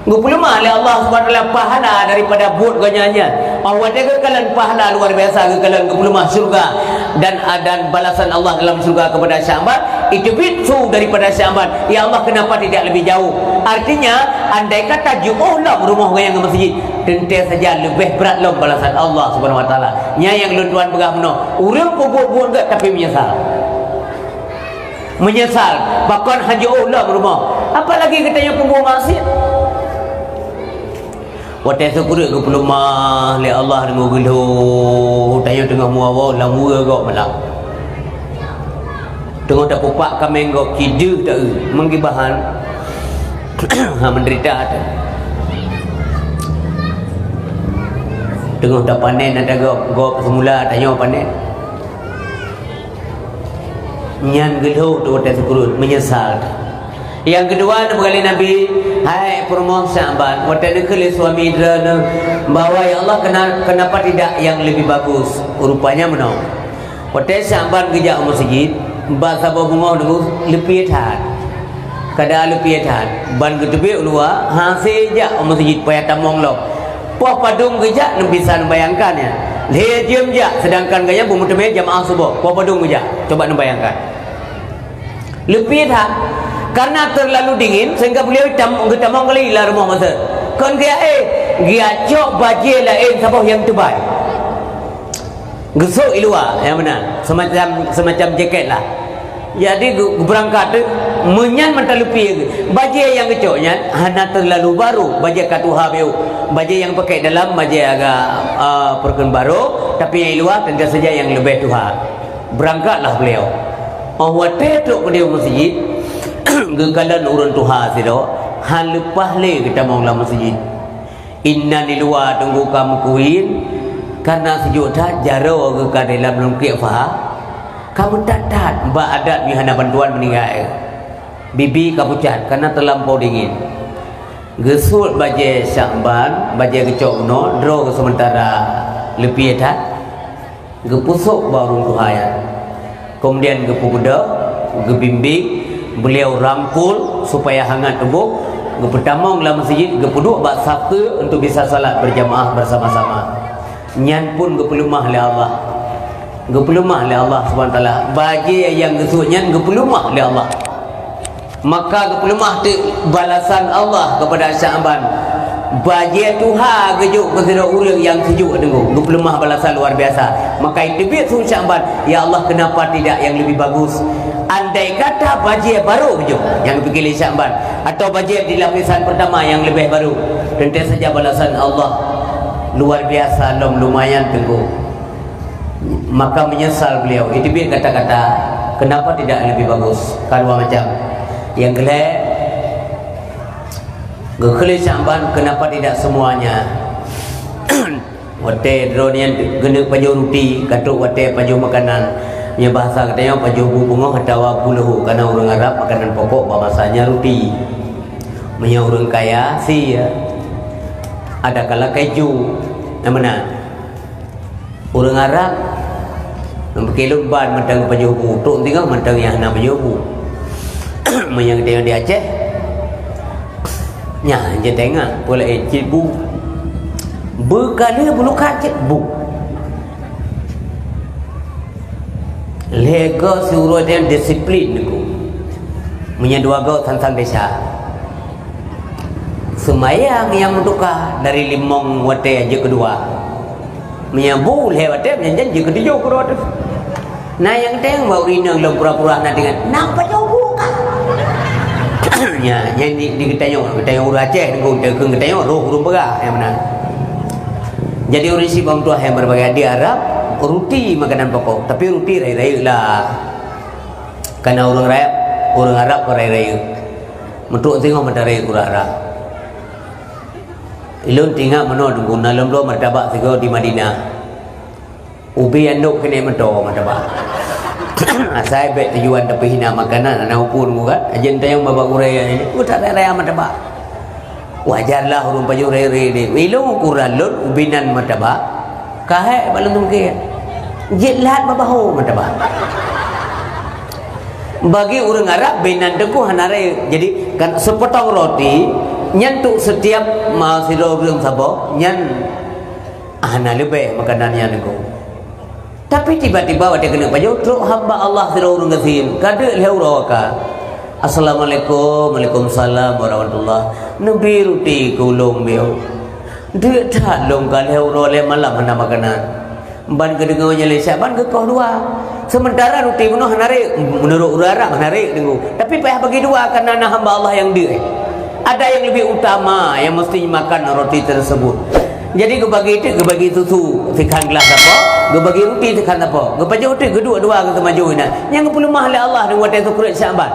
Geupeuleumah lé Allah Subhanahu wa Taala pahala daripada buet geuh nyan. Oh, watée geukalon pahala luar biasa, geukalon geupeuleumah syurga dan, dan balasan Allah dalam syurga kepada Sya'ban, itu pintu daripada Sya'ban. Ya Allah, kenapa tidak lebih jauh? Artinya, andai kata jiôh lom rumoh geuh nyan ngon meuseujid, teuntée saja leubeh brat lom balasan Allah Subhanahu wa Taala. Nyan nyang lôn tuan peugah meunoe, ureuëng peubuet-buet gét tapi meunyeusal. Meunyeusal, pakon han jiôh lom rumoh. Apalagi geutanyoe peubuet maksiat. Watée seukureueng geupeuleumah lé Allah deungon geulhô, tanyoe teungoh meuwoe lam weue gob malam. Teungoh tapeupak kaméng gob, ci deuh ta-eu, meugibahan. Ha, menderita teuh. Teungoh tapanen ata gob, gob seumula tanyoe panen. Nyan geulhô teuh watée seukureueng, meunyeusal. Nyang keudua, neumeugalak Nabi, "Hai peurumoh Sya'ban, watée neukheun lé suami droeneuh bahwa, 'Ya Allah, kena-, kenapa tidak yang lebih bagus?'" Rupanya meunoe. Watée Sya'ban geujak u meuseujid, bak saboh beungoh nunggu leupie that. Kada leupie that, ban geuteubiet u luwa, hase jak u meuseujid payah tamong lom. Poh padum geujak, neubisa neubayangkan nyan. Lhée jeuem jak, seudangkan gobnyan beumeuteumé jamaah suboh. Poh padum geujak, coba neubayangkan. Leupie that, karena terlalu dingin sehingga beliau tam-, geutamong kali lam rumoh masa. Kon geujak, eh, geujak cok bajée laén saboh nyang teubai. Geusok i luwa, nyang meunan, semacam, semacam jaket lah. Jadi, geu-, geubeurangkat teuh, meunyan mantong leupie geuh. Bajée nyang geucok nyan hana teulalu barô, bajée ka tuha bacut. Bajée nyang pakai dalam, bajée agak, a, peureukeuen barô, tapi nyang i luwa teuntée saja nyang leubeh tuha. Beurangkatlah beliau. Óh watée trok keudéh u meuseujid, geukalon ureuëng tuha sidroe, han leupah lé geutamong lam meuseujid. Inan di luwa teungku ka meukuin, kareuna seujok that jaroe geuh ka di lam lungkiek paha, ka meutat-tat bak adat meuhana bantuan meuninggai. Bibi ka pucat kareuna teulampau dingin. Geusuet bajée Sya'ban, bajée geucok bunoe, droe geuh seumeuntara leupie that. Geupusok bak ureuëng tuha nyan. Keumudian geupeubeudoh, geubimbéng, beuliau rangkul supaya hangat tuboh, geupeutamong lam meuseujid, geupeuduek bak saf keu untuk bisa salat berjamaah bersama-sama. Nyan pun geupeuleumah lé Allah. Geupeuleumah lé Allah Subhanahu wa Taala. Bajée nyang geusuet nyan geupeuleumah lé Allah. Maka geupeuleumah teuk balasan Allah keupada Sya'ban. Bajée tuha geujok keu sidroe ureuëng nyang seujok deungoe, geupeuleumah balasan luar biasa. Maka iteubiet su Sya'ban, "Ya Allah, kenapa tidak yang lebih bagus? Andai kata bajée barô geujok," nyang geupike lé Sya'ban, "atau bajée di lapisan pertama yang lebih baru." Teuntée saja balasan Allah luar biasa lom, lumayan teungku. Maka menyesal beliau. Iteubiet kata-kata, "Kenapa tidak lebih bagus?" Ka dua macam. Nyang keulhée, geukheun lé Sya'ban, "Kenapa tidak semuanya?" Watée droeneuh nyan geuneuk pajoh ruti, ka trok watée pajoh makanan. Meunyoe bahasa geutanyoe pajoh bu beungoh atawa bu leuhô, kareuna ureuëng Arab makanan pokok bak masa nyan ruti. Meunyoe ureuëng kaya, sie, adakala keju. Nyang meunan. Ureuëng Arab, nyang pike lôn ban mantong pajoh bu, trok singoh mantong nyang hana pajoh bu. Meunyoe geutanyoe di Aceh, nyan jeuet teuingat, peue laén cit bu. Beukaleuh bulukat cit bu. Lhée goe siuroe nyan disiplin teungku. Meunyoe dua goe sang-sang desya. Seumayang nyang meutuka dari limong watée jeuet keudua. Meunyoe bu lhée watée, meunyoe nyan jeuet keutujoh keudua teuh. Na nyang teueng bak ureuëng inong lom pura-pura hana teuingat. Nang pajoh bu ka? Nyan, nyan di, di geutanyoe, geutanyoe ureuëng Aceh, teungku, teungku geutanyoe roh ureuëng peugah nyang meunan. Jadi ureuëng sibang tuah nyang berbagai di Arab, ruti makanan pokok, tapi ruti rayeuk-rayeuk lah. Kareuna ureuëng Arab, ureuëng Arab kon rayeuk-rayeuk. Meutrok singoh mata rayeuk ureuëng Arab. Ulôn teuingat meunoe teungku, na lôn bloe martabak sigoe di Madinah. Ubé anok keuneuk meutoe martabak. Asai bék tujuan tapeuhina makanan, hana upeue teungku kan. Ajeuen tayong babah gurée nyan, "Ku tak raya martabak." Wajarlah ureuëng pajoh raya-raya deh. Ilong ukuran lôn ubé nan martabak. Ka hék bak lôn teumeuké. Jeuet lat bak bahô martabak. Bagi ureuëng Arab, binan teungku hana rayeuk. Jadi, kan, seupotong roti, nyan untuk setiap ma-, sidroe ureuëng saboh, nyan hana leubeh makanan nyan teungku. Tapi tiba-tiba watée keuneuk pajoh, trok hamba Allah sidroe ureuëng gasien, ka deuk lhée uroe ka. "Assalamualaikum." "Waalaikumsalam warahmatullah." "Neubi ruti keu ulôn, Bieu." "Deuk that lôn ka lhée uroe lhée malam hana makanan." Ban geudeungoe nyan lé Syakban geukoh dua. Sementara ruti bunoe hana rayeuk, meunurot ureuëng Arab hana rayeuk teungku. Tapi payah bagi dua karena na hamba Allah nyang deuk. Ada yang lebih utama yang mesti makan roti tersebut. Jadi geubagi teuk, geubagi susu sikhan glah sapo, geubagi ruti sikhan sapo, geupajoh teuk geuduek dua geuteumaju inan. Nyang geupeuleumah lé Allah deungon watée sukret Syakban.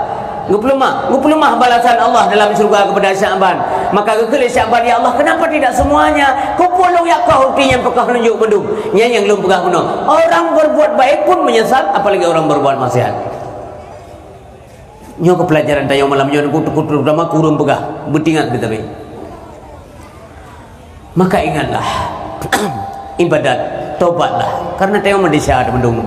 Geupeuleumah, geupeuleumah balasan Allah dalam syeuruga keupada Syakban. Maka geukheun lé Syakban, "Ya Allah, kenapa tidak semuanya? Keupeue lôn jak koh ruti nyang peukoh lôn jok mandum?" Nyan nyang lôn peugah bunoe. Orang berbuat baik pun menyesal, apalagi orang berbuat maksiat. Nyoe keuh peulajaran tanyoe malam nyoe, teungku-teungku, terutama keu ureuëng peugah, beutingat beutôi. Maka ingatlah, ibadat, tobatlah. Karena tanyoe meudesya mandum.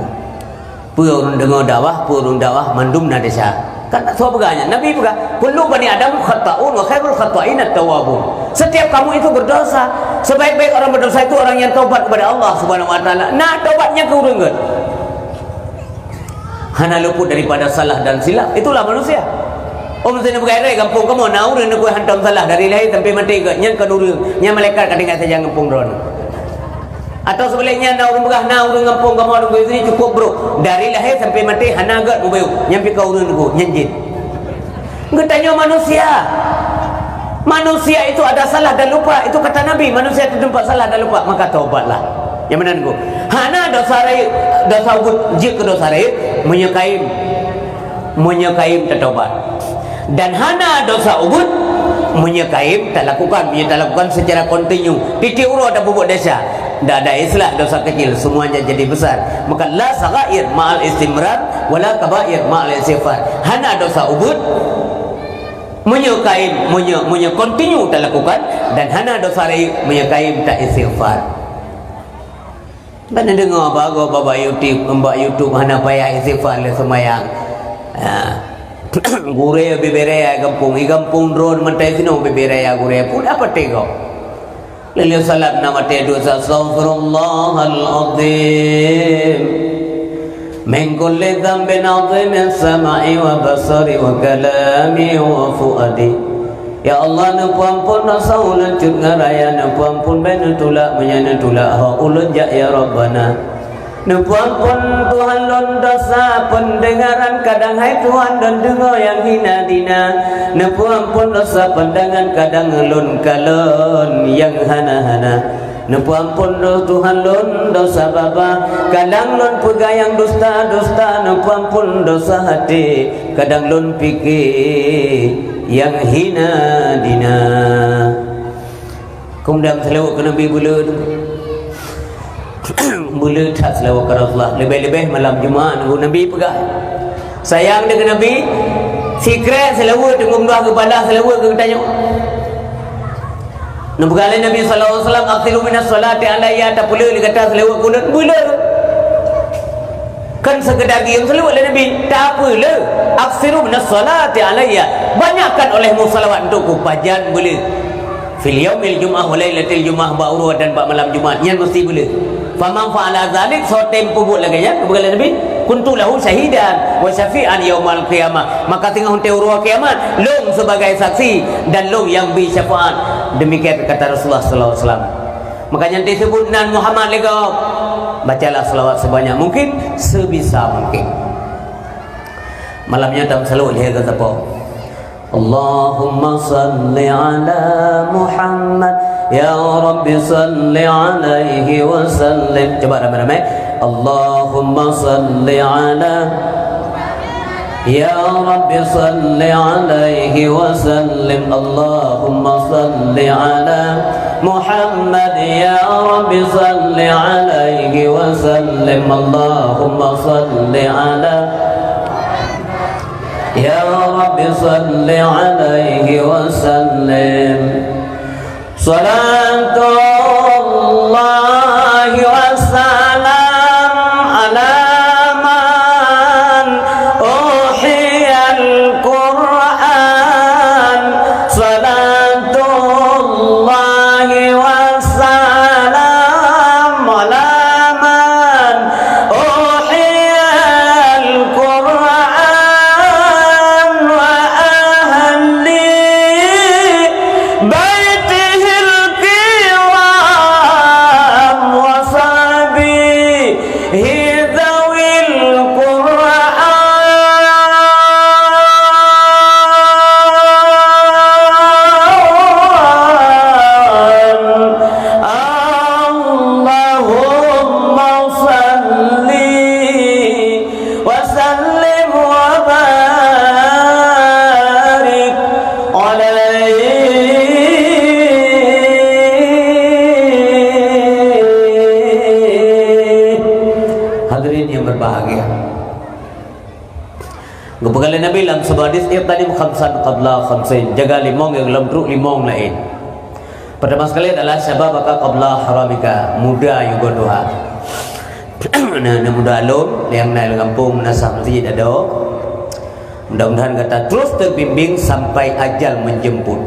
Peue ureuëng deungoe dakwah, peue ureuëng dakwah, mandum na desya. Kan soe peugah nyan? Nabi peugah, "Kullu bani Adam khata'un wa khairul khata'inat tawwabun." Setiap kamu itu berdosa. Sebaik-baik orang berdosa itu orang yang taubat kepada Allah Subhanahu wa Taala. Na taubatnya keu ureuëng gét. Hana luput daripada salah dan silap, itulah manusia. Oh, meuseuti neupeugah, "Gampông kamoe na ureuëng neukui hantom salah dari lahé sampai maté gét, nyan kon ureuëng, nyan malaikat ka tinggai sajan gampông droeneuh." Atau sebaliknya, na ureuëng peugah, "Na ureuëng gampông kamoe neukui sini cukup brok, dari lahé sampai maté hana gét mubacut, nyan pih kon ureuëng neukui, nyan jin." Geutanyoe manusia. Manusia itu ada salah dan lupa. Itu kata Nabi, manusia itu tempat salah dan lupa. Maka taubatlah. Nyang meunan teungku. Hana dosa rayeuk, dosa ubit jeuet keu dosa rayeuk, meunyoe kayém, meunyoe kayém tataubat. Dan hana dosa ubit, meunyoe kayém talakukan, meunyoe talakukan secara kontinu. Tieb-tieb uroe tapeubuet desya. Ndak ada istilah dosa kecil, semuanya jadi besar. Maka la saghair ma'al istimrar, wala kabair ma'al istighfar. Hana dosa ubit, meunyoe kayém, meunyoe, meunyoe kontinu talakukan, dan hana dosa rayeuk, meunyoe kayém taistighfar. Ban neudeungoe bagoe bak YouTube, bak YouTube hana payah istighfar lé seumayang. Ha. Gurée bibirée gampông, i gampông droeneuh mantong sinoe bibirée gurée. Peue apa teuk gob? Lheueh salat na watée duek, "Astaghfirullahal azim min kulli dzambin azimin sam'i wa basari wa kalami wa fuadi." Ya Allah, neupeuampon dosa ulôn cut ngon raya, neupeuampon bék neutulak meunyoe neutulak ho ulôn jak, ya Rabbana. Neupeuampon Tuhan lôn dosa peundeungaran, kadang hai Tuhan lôn deungoe nyang hina dina. Neupeuampon dosa pandangan, kadang lôn kalon nyang hana-hana. Neupeuampon dosa Tuhan lôn dosa babah, kadang lôn peugah nyang dusta-dusta. Neupeuampon dosa até, kadang lôn pike nyang hina dina. Keumudian seulaweuet keu Nabi buleuen. Buleuen that seulaweuet keu Rasulullah. Leubeh-leubeh malam Jumat, Nabi peugah. Sayang deungon Nabi, sikrek seulaweuet, teungku meudoa geubalah seulaweuet keu geutanyoe. Neupeugah lé Nabi sallallahu alaihi wasallam, "Aktsiru minas shalati alayya," tapeuleueh lé gata seulaweuet keu ulôn, buleuen. Kon seukeda gieng seulaweuet lé Nabi, tapeuleueh, "Aktsiru minas shalati alayya," banyakkan olehmu salawat untukku, pajan buleuen. "Fil yaumil jum'ah wa lailatil jum'ah," bak uroe dan bak malam Jumat, nyan meusti buleuen. "Faman fa'ala dzalik," soe nyang peubuet lagée nyan, geupeugah lé Nabi, "kuntu lahu syahidan wa syafi'an yaumal qiyamah." Maka teungoh watée uroe kiamat, lôn sebagai saksi dan lôn nyang bri syafaat. Demikian kata Rasulullah sallallahu alaihi wasallam. Maka nyan teusebut nan Muhammad lé gob. Bacalah salawat sebanyak mungkin, sebisa mungkin. Malam nyoe tameusalawat lhée gata po. Allahumma salli ala Muhammad, ya Rabbi salli alaihi wa sallim. Coba ramai-ramai. Allahumma salli ala, ya Rabbi salli alaihi wa sallim. Allahumma salli ala Muhammad, ya Rabbi salli alaihi wa sallim. Allahumma salli ala, ya Rabbi salli alaihi wa sallim. Salatullahi wa salam ala man uhi Bahagia. Geupeugah lé Nabi lam saboh hadis, "Ightanim khamsan qabla khamsin." Jaga limong nyang lom trok limong laén. Pertama sekali adalah syababaka qabla haramika, muda nyang tuha. Nah, nah, muda lom, nyang na lam gampông, meunasah meuseujid adoe. Mudah-mudahan gata terus terbimbing sampai ajal menjemput.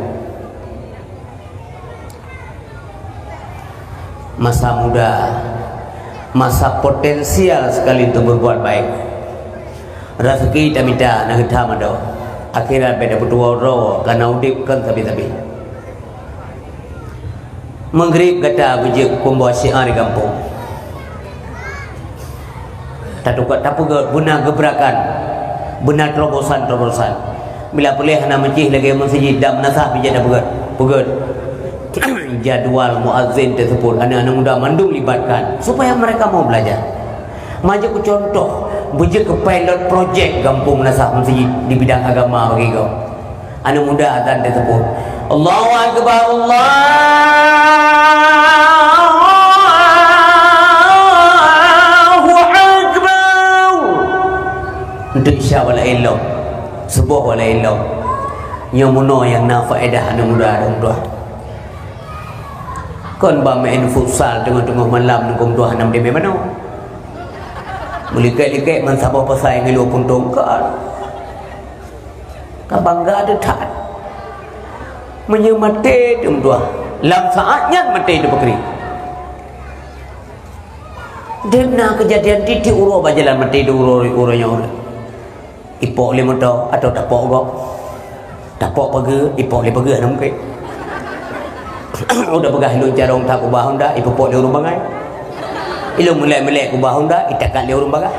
Masa muda, masa potensial sekali untuk berbuat baik. Rezeki tamita, na geutam adoe. Akhirat beda beutôi droe, kana udeb kon sabe-sabe. Meugrib gata beujeuet pembawa syiar di gampông. Tatuka tapeugét beuna gebrakan, beuna terobosan-terobosan. Bila puléh hana meucih lagée meuseujid dan meunasah bijak tapeugét, peugét. Jadwal muazzin teuseupôt, aneuk-aneuk muda mandum libatkan supaya mereka mau belajar. Majak ku contoh, beujeuet keu pilot projek gampông meunasah meuseujid di bidang agama bagi gob. Aneuk muda azan teuseupôt. Allahu Akbar, Allahu Akbar. Untuk Isya wala ilok, suboh wala ilok. Nyoe meunoe nyang na faedah aneuk muda dong tuah. Kon ba main futsal teungoh-teungoh malam nungkong tuah nam deme manoe. Meulikek-likek man saboh pasai ngilu puntông kan. Ka bangga teuh that. Meunyoe maté teumeutuah, lam saát nyan maté teupeukri. Dem na keujadian tieb-tieb uroe bak jalan maté di uroe, uroe nyoe. Ipok lé moto atau tapok gob. Tapok pageue, ipok lé pageue hana mungken. Udah peugah ilôn carông that kubah honda, ipupok lé ureueng bangai. Ilôn meulek-meulek kubah honda, itakat lé ureueng bagah.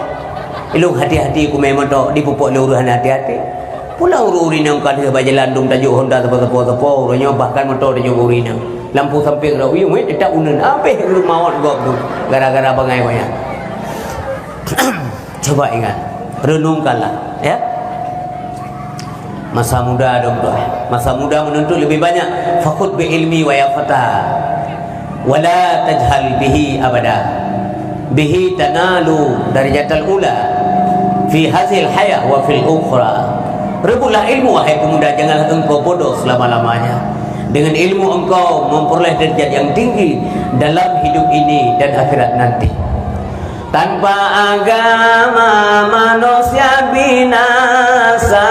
Ilôn hati-hati kumé moto, dipupok lé ureueng hana hati-hati. Pulang ureueng-ureueng inong ka lheueh bak jalan dum tajok honda sapo-sapo, sapo ureueng nyoe bahkan moto tajok ureueng inong. Lampu sampeng rawi, weh, tetap uneun. Habéh ureueng mawöt gob tu gara-gara bangai banyak. Coba ingat, renungkanlah, ya. Masa muda dong tuah. Masa muda menuntut lebih banyak. Fakhudh bi ilmi wa ya fata. Wa la tajhal bihi abada. Bihi tanalu darajatal ula fi hazil hayah wa fil ukhra. Rebutlah ilmu, wahai pemuda, janganlah engkau bodoh selama-lamanya. Dengan ilmu engkau memperoleh derajat yang tinggi dalam hidup ini dan akhirat nanti. Tanpa agama manusia binasa.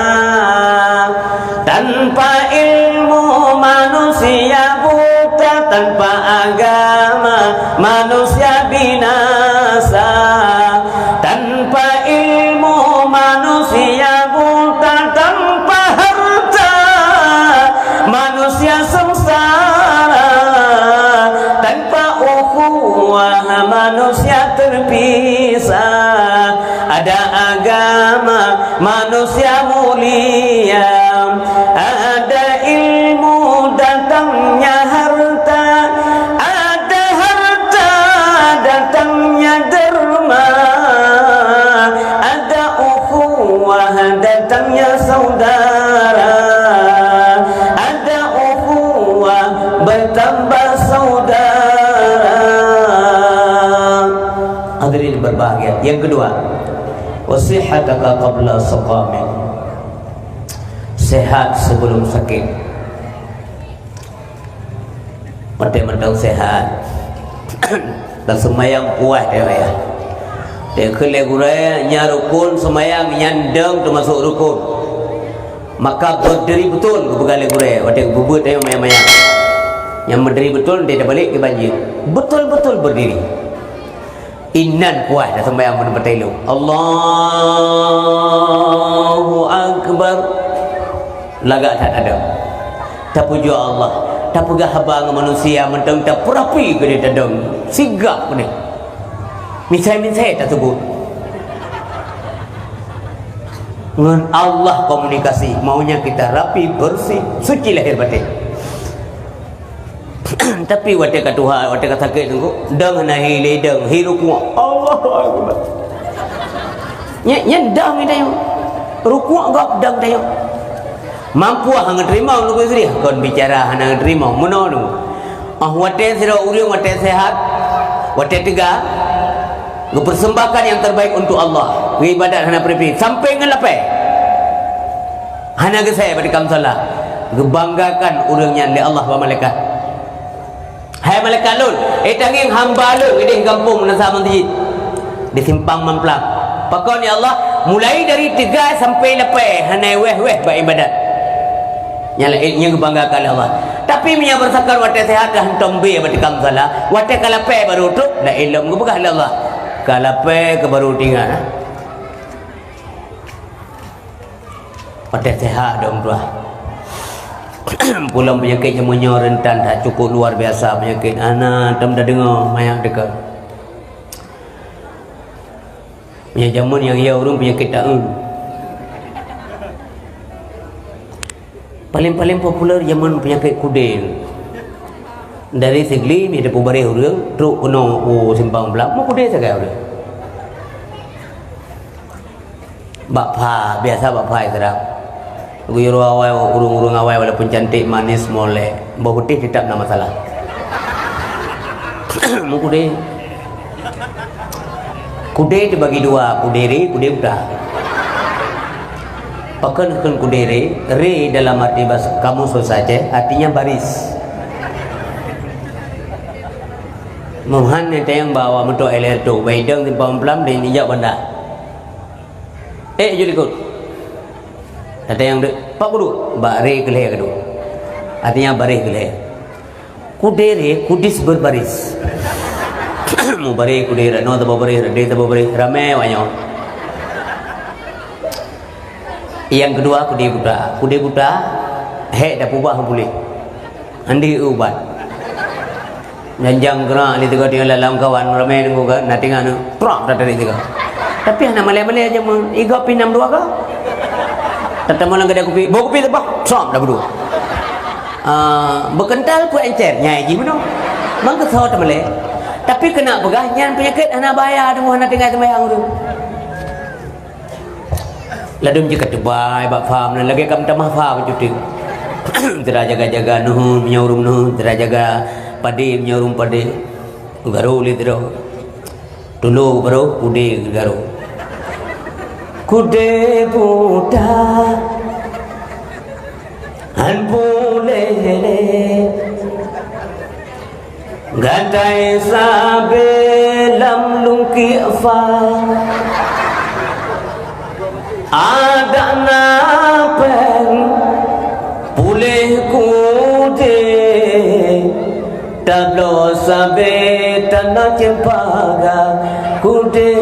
Tanpa ilmu manusia buta. Tanpa agama manusia binasa. Tanpa ilmu manusia buta. Tanpa harta manusia sengsara. Tanpa ukhuwah manusia terpisah. Ada agama manusia mulia. Ada ilmu datangnya harta. Ada harta datangnya derma. Ada ukhuwah datangnya saudara. Ada ukhuwah bertambah saudara. Hadirin berbahagia. Yang kedua, wasihataka qabla saqamik. Sehat sebelum sakit. Watée mantong sehat. Dan seumayang puas dia ya. Dia kheun lé gurée, nyan rukun seumayang, nyan dong teumasok rukun. Maka berdiri betul, geupeugah lé gurée, watée geupeubeuet tanyoe manyang-manyang. Nyang berdiri betul, dia terbalik ke banjir. Betul-betul berdiri. Inan kuat dah sembahyang peuneupeutai lôn. Allahu Akbar. Lagak that ada. Tapujoe Allah. Tapeugah haba ngon manusia mantong tapeurapi keu dia tadong. Sigak keu dia. Misai-misai tatubuet. Ngon Allah komunikasi, maunya kita rapi, bersih, suci lahir batin. Tapi watée ka tuha, watée ka sakét teungku, dong hana hi lé dong, hi rukuk. Allahu Akbar. Nyan, nyan dong tanyoe. Rukuk gob dong tanyoe. Mampu hana teurimong lukui sirih, kon bicara hana teurimong. Meunoe nu. Ah, watée sidroe ureuëng watée sehat, watée teuga, Geupersembahkan yang terbaik untuk Allah. Geuibadat hana peri-peri. Sampai ngon lapée. Hana geusée bak tikam salat. Geubanggakan ureuëng nyan lé Allah bak malaikat. "Hai malaikat lôn, eh, tangieng hamba lôn idéh gampông meunasah meuseujid di Simpang Mamplam. Pakon, ya Allah?" "Mulai dari teuga sampai lapée hana wéh-wéh bak ibadat." Nyang laén nyang geubanggakan lé Allah. Tapi meunyoe beureusakan watée seuhat dah hantom bie bak tikam salat, watée ka lapée barô trok, laén lom geupeugah lé Allah. Ka lapée keu barô teuingat. Watée seuhat dong tuah. Pulang peunyakét jameun nyoe rentan that, cukup luar biasa peunyakét. Hana tom tadeungoe manyak teuka. Meunyoe jameun nyang ya ureuëng peunyakét taeun. Paling-paling populer jameun peunyakét kudé. Dari Sigli, meunyoe tapeubaréh ureuëng, trok keunoe u Simpang Blang, meukudé sagai ureuëng. Bak pha, biasa bak pha Islam. Guyuroe awai, ureuëng-ureuëng awai walaupun cantik, manis, molek, boh putih tetap na masalah. Meukudé. Kudé teubagi dua, kudé ré, kudé buta. Pakon kheun kudé ré? Ré dalam arti bahasa kamus bahasa Aceh, artinya baris. Meuhan neutayang bak awak meutuah L R tu, bak idong Simpang Mamplam, dan ijak banda. Eh, ju likot. Neutayang dek, pak kudu, bak ré keu lhée kudu. Artinya baris keu lhée. Kudé ré, kudis berbaris. Mubaréh kudé, ranoe tababaréh, rade tababaréh, ramé awak nyoe. Nyang keudua, kudé buta. Kudé buta, hék tapeubah puléh. Andi ubat. Janjang gerak di teuga tinggai lam kawan, ramé nunggu kan, na tinggai nu, trok, tatarik teuga. Tapi hana malée-malée aja mun, iga pi nam dua ka. Tatamu lam kedai kupi, bawa kupi teuba, trok, dah berdua. Ah, beukeuntal peuet encer, nyai jih meunoe. Mangkeusot teumeuléh. Tapi keuneuk peugah nyan peunyakét hana bahaya, teuma hana tinggai seumayang tu. Ladôm jih ka teubai bak fa meunan, lagée ka meutamah fa bak cuti. Teuda jaga-jaga nuhun meunyoe ureuëng nuhun, teuda jaga padé meunyoe ureuëng padé. Garo lé teuda. Tundok baroe kudé geugaro. Kudé buta, han puléh lé. Gata sabe lam lungkiek fa. Adak na péng puléh kudé, tabloe sabe tanoh ceumpaga kudé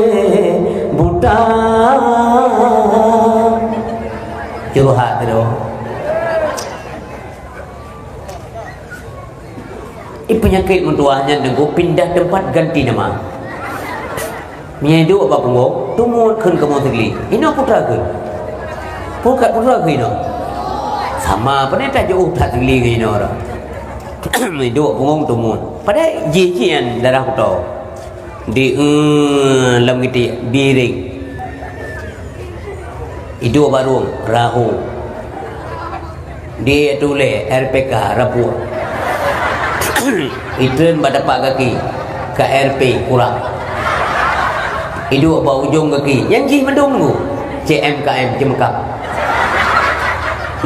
buta. Curhat tu. Ih, peunyakét meutuwah nyan teungku pindah teumpat ganti nama. Meunyoe duek bak punggong, teumuet kheun kamoe sigli. Inoe putra kheun. Pukat putra kheun inoe. Sama, pane tajoh that sigli ngon inoe dah. Meunyoe duek punggong teumuet. Padahai jih-jih nyan darah kuto. Di, eh, lam geuti, biring. Iduek barong, rahu. Di tuléh, R P K, rapuek. Itreun bak tapak gaki, K R P, kurang. Iduek bak ujong gaki, nyan jih mandum tu. C M K M, ceumeukam.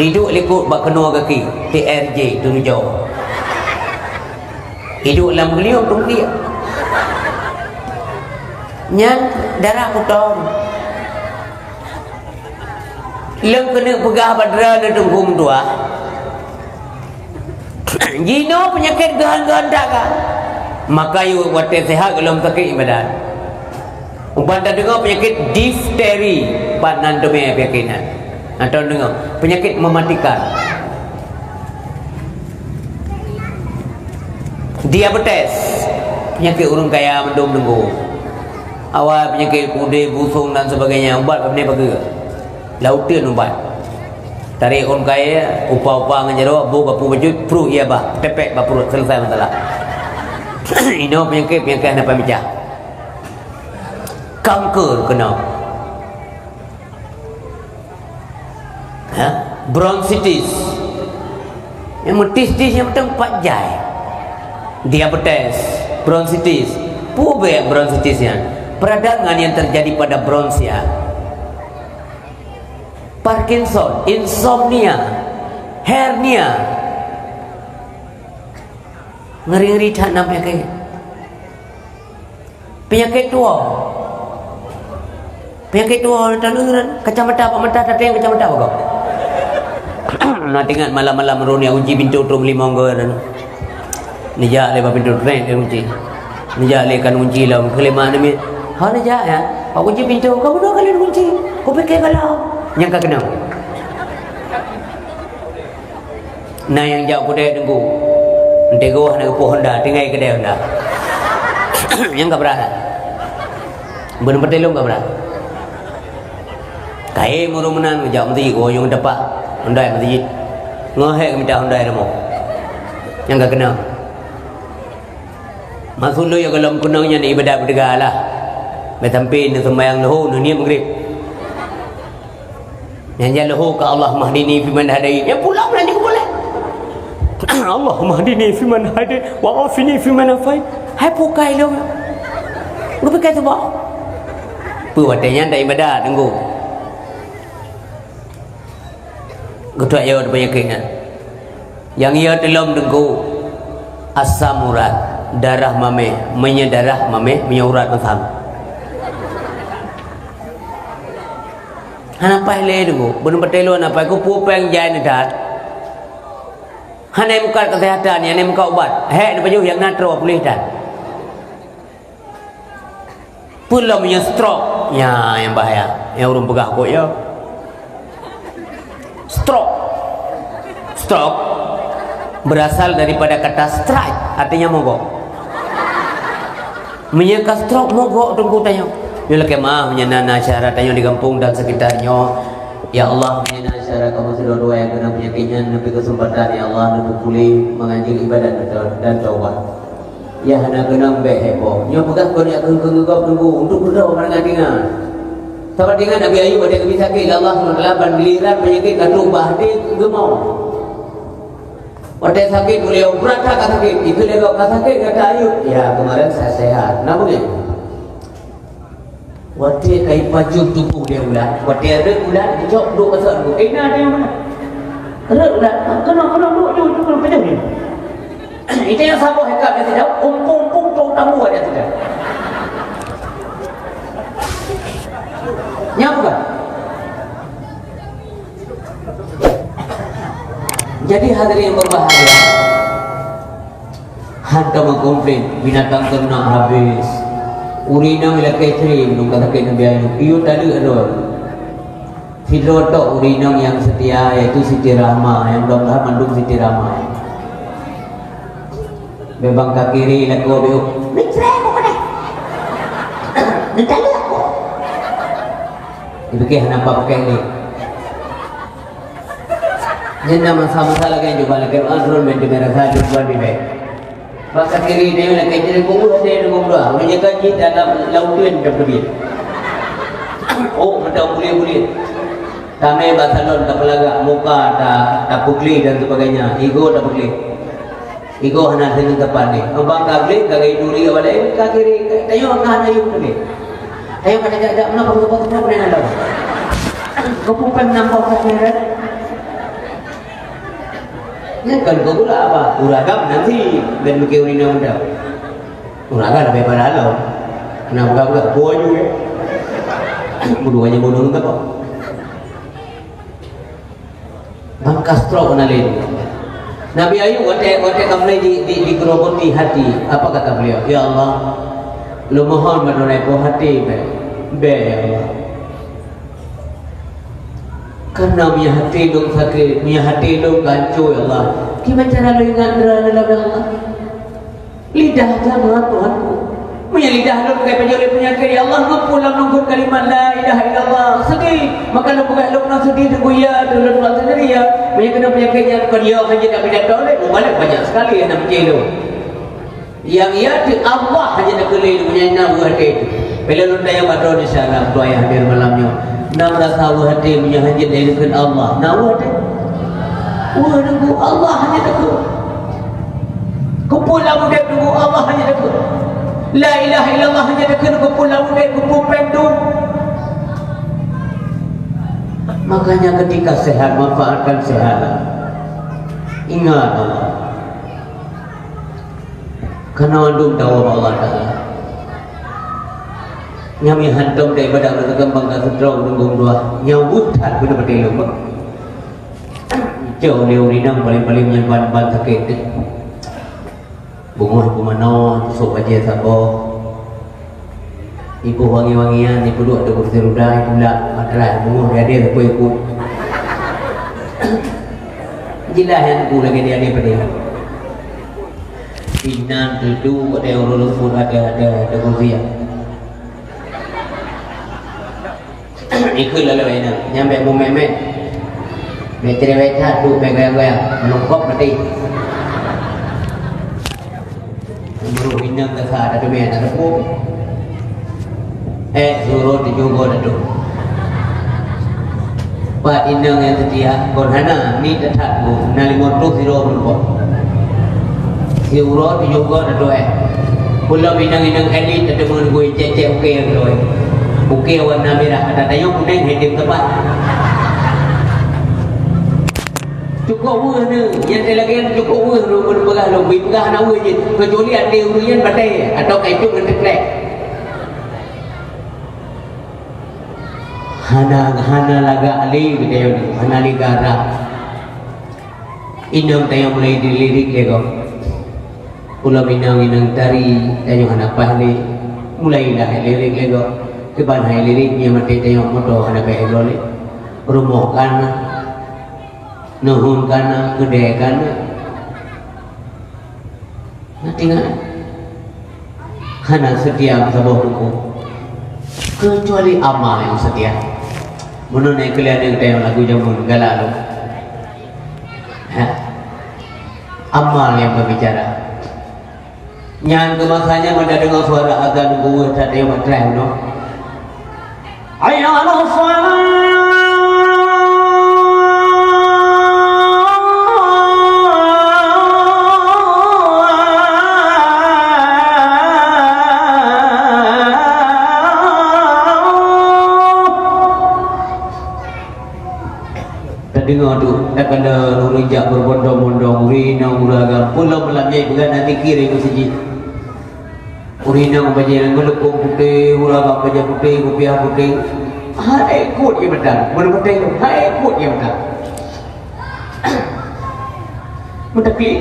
Iduek likot bak keunoe gaki, T R J, turujong. Iduek lam geuliong teungkiek. Nyan darah kuto. Lôn keuneuk peugah bak droeneuh teungku meutuwah. Jinoe peunyakét geuhon-geuhon that ka. Maka yue watée seuhat gohlom sakét ibadat. Uban tadeungoe peunyakét difteri, pat nan teumé peunyakét nyan. Atau deungoe, peunyakét mematikan. Diabetes, peunyakét ureuëng kaya mandum deungoe. Awai peunyakét kudé, busong dan sebagainya, ubat bak binéh pageue. Lauteun ubat. Tarek ôn kayée, upa-upa ngon jaroe, boh gapue bacut, pruet ie bah, tepek bak pruet, selesai masalah. Inoe peunyakét, peunyakét hana pamicah. Kanker keunoe. Ha? Bronkitis. Nyang meutis-tis nyang meuteumpat jai. Diabetes, bronkitis. Peue bék bronkitis nyan? Peradangan yang terjadi pada bronsia, Parkinson, insomnia, hernia. Ngeri-ngeri that na peunyakét. Peunyakét tuwoe. Peunyakét tuwoe, taneueng kacamata bak mata, tateueng kacamata bak gob. Na teuingat malam-malam ureueng nyang kunci pintoe trok meulimong goe nyan. Neujak lé bak pintoe, trek lé kunci. Neujak lé kan kunci lom, keu lé mak namiet. "Ho neujak, ya? Ho kunci pintoe, ka bunoe kali kunci. Kupike gohlom." Nyang ka keunong. Na nyang jak u keudè Teungku. Enteuk geuwoe hana geupoh honda, tinggai keudè honda. Nyang ka brat. Beuneupeuteh lôn ka brat. Kayém ureueng meunan jak meuseujid, woe nyang teupat honda meuseujid. Ngoh hék mita honda rumoh. Nyang ka keunong. Maksud lôn nyang gohlom keunong nyan ibadat peuteuga lah. Bèk sampai neuseumayang leuhô, neuniet Maghrib. Nyang jan leuhô ka, "Allahummahdini fiman hadait." Nyang pulang meunan jeuet boleh. "Allahummahdini fiman hadait, wa afini fiman afait." Hai pukai lom. Geupikai teubak. Peue watèe nyan dak ibadat, Teungku. Geutuak yo peunyakét nyan. Nyang yo teulom, Teungku, asam urat, darah maméh, meunyoe darah maméh, meunyoe urat masam. Hana paih lé Teungku, beuneupeuteh lôn hana paih, kupeue péng jai neudat. Hana mukat keuseuhatan, hana mukat ubat. Hék neupajoh nyang na troh puléh that. Peue lom nyang stroke, nyan nyang bahaya. Nyang ureueng peugah kok ya. Stroke. Stroke berasal daripada kata strike, artinya mogok. Meunyoe ka stroke, mogok Teungku tanyoe. Nyoe lakèe meu'ah meunyoe na, na syedara tanyoe di gampông dan sekitar nyoe. Ya Allah, meunyoe na syedara kamoe sidroe-droe nyang keunong peunyakét nyan, neubri keuseumpatan, ya Allah, neupeupuléh mangat jeuet ibadat dan taubat. Ya hana keunong bèk heboh. Nyoe peugah kon jak keu-, keu-, keu gob Teungku, untuk beudôh barang ringan. Sabab ingat Nabi Ayub watèe geubri sakét lé Allah subhanahu wa taala, ban giliran peunyakét ka trôk bak até, geumong. Watèe sakét, beuliau brat that ka sakét. Itu lé gob ka sakét, kata Ayub, "Ya, kemarin saya sehat." Nah, begitu. Watèe ka ipajoh tuboh lé ulat, watèe rhët ulat, geucok duek bak saboh. Eh, na ada nyang mana? Rhët ulat, keunoe, keunoe, duek, duek, duek, duek, duek. Itu nyang saboh hikap di sida, umpung-umpung trôk tambua di sida. Nyan bukan? Jadi hadirin yang berbahagia, han kamoe komplain, binatang ternak habis. Ureueng inong ilakèe cre, meunyoe ka sakét neubiaya, yue taleuek droe. Sidroe tok ureueng inong nyang seutia, yaitu Siti Rahma, nyang mudah-mudahan mandum Siti Rahma. Memang ka kiri lakoe biôh. Meucre bukan eh. Meutaleuek aku. Dipike hana pakai ni. Nyan na masa-masa lagèe nyoe, lagèe Andron bin Jubair Asadi, Tuan Bibek. Bak kiri dia lagèe jadi guru ada yang guru. Orang jaga jin dalam lautan dan pergi. Oh, macam boleh-boleh. Tamé bak salon tapeulagak, muka ta-, tapeugleh dan sebagainya. Ego tapeugleh. Ego hana sineuk teupah lé. Abang ka gleh, ka geuturi awak laén, ka kiri, tanyoe ka hana yum lé. Tanyoe ka jak-jak meunan, ka teupah-teupah meunan lom. Keupeue nambah ka kiri? Nyan kan keu gula apa? Uragam nanti, ben meuke ureueng inong muda. Uragam leubeh parah lom. Kena buka-buka, boh ju, eh. Bodoh aja bodoh ngon apa? Bangka stroke na lé. Nabi Ayub watèe, watèe ka mulai di, di, digerogoti hati, apa kata beliau? "Ya Allah, lôn mohon bak Droeneuh, po hati bèk, bèk, ya Allah. Karena meunyoe hati lôn sakét, meunyoe hati lôn ka hanco, ya Allah, kiban cara lôn ingat Droeneuh lom, ya Allah?" Lidah jangan, Tuhanku. Meunyoe lidah lôn ka ipajoh lé peunyakét, ya Allah, ngon pulang lôn kheun kalimat la ilaha illallah. Seudeh, maka lôn peugah lôn na seudeh, Teungku, ya, lôn tuan sendiri, ya. Meunyoe keunong peunyakét nyan kon, ya, hana jeuet tapidato lé, mubalek banyak sekali aneuk kecil lôn. Nyang ya, Allah hana jeuet takheun lé, meunyoe na buah hati. Bila lôn tanyong bak droeneuh, insya Allah, doa yang hadir malam nyoe. Na meurasa weueh até meunyoe hana jeuet lé keu Allah? Na weueh até? Weueh, Teungku, Allah hana jeuet keu. Keupeue lam udép, Teungku, Allah hana jeuet keu? La ilaha illallah hanya dikheun keupeue lawan dek keupeue péng tu. Makanya ketika sehat, manfaatkan sehat. Ingat Allah. Karena mandum tahu Allah Ta'ala. Nyami hantom daripada mengembangkan setrong dunggung dua. Nyawut hat benar-benar lupa. Jauh ni urinang paling-paling nyan ban-ban sakit. Bungoh ibu manoe, tusok bajée saboh. Ibu wangi-wangian, ibu duek di kursi roda, ibu lak matras, bungoh jadi sapeue ikut. Jeulaih nyan ku lagée dia ni pedih. Inan tuju ada ureuëng luput ada ada ada kursi. Ikut lalu inang, nyampe mumet-met. Bek cerewet that, tu bek goyang-goyang, meulungkop mati. Meureuh inang gasa ada teumé ada tepuk. Eh, suruh dijogo datu. Pat inang nyang seutia, kon hana ni that-that bu, na limong ploh sidroe meulungkop. Siuroe tujoh goe tatu'oh. Peulom inong-inong elit teudeungon gui cék-cék ukée keudroe. Ukée warna mirah, ata tayong kunéng, hitam tepat. Cukôp weueh neuh, nyang teuh lagée nyan cukôp weueh neuh, beupeugah lom, beupeugah hana weueh jih. Keucuali até ureuëng nyan batée, atawa kaitung ngon teuklek. Hana, hana lagak lé geutanyoe, hana lé gara. Inong tanyoe mulai dilirik lé gob. Ulôn inong-inong tari tanyoe hana paih lé. Mulai lah lirik lé gob. Kiban hai lirik nyan maté tanyoe moto hana paih lé. Rumoh kana, nuhun kana, keudè kana. Nah, ingat. Hana seutia saboh teungku, keucuali amal nyang seutia. Meunurot kalian nyang tayang lagu jameun gala lom. Ha? Amal nyang berbicara. Nyan keu masa nyan meuda deungoe suara azan geuweuh that tayong matrai bunoe. Hayya 'alas shalah. Tadeungoe tu, takana ureuëng jak berbondong-bondong, ureuëng inong, ureuëng agam, peulom malam nyan peugah na zikir di meuseujid. Ureuëng inong bajée ngon leupong putéh, ureuëng agam bajée putéh, kupiah putéh. Hai ikot ie meutan, meunurot putéh tu, hai ikot ie meutan. Meutaklik.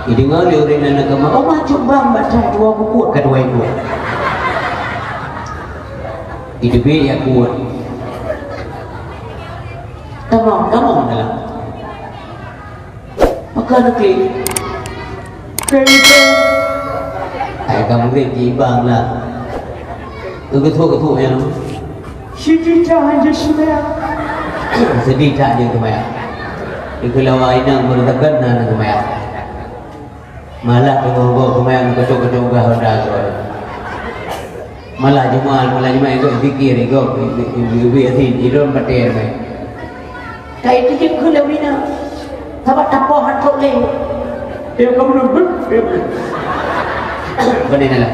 Ideungoe lé ureuëng nan keumah, "Oh, macut bang, bak that dua bukut ka dua ikot." Ideubiet jak kuet. Tamong, tamong dalam. Maka neuklik. Keu itu. Hai ka murit jibang lah. Geuthuek-geuthuek nyan. Sedih that je seumayang. Sedih that je seumayang. Di keulawa inong meureusakan na seumayang. Malah teungoh gob seumayang keucok-keucok gah honda gob. Malah Jumat, malah Jumat ikot zikir, ikot ibu Yasin, idon patéh ramai. Ka itu je keu lewina. Sabat tapoh han trok lé. Dia kamu lembut. Benda ni lah.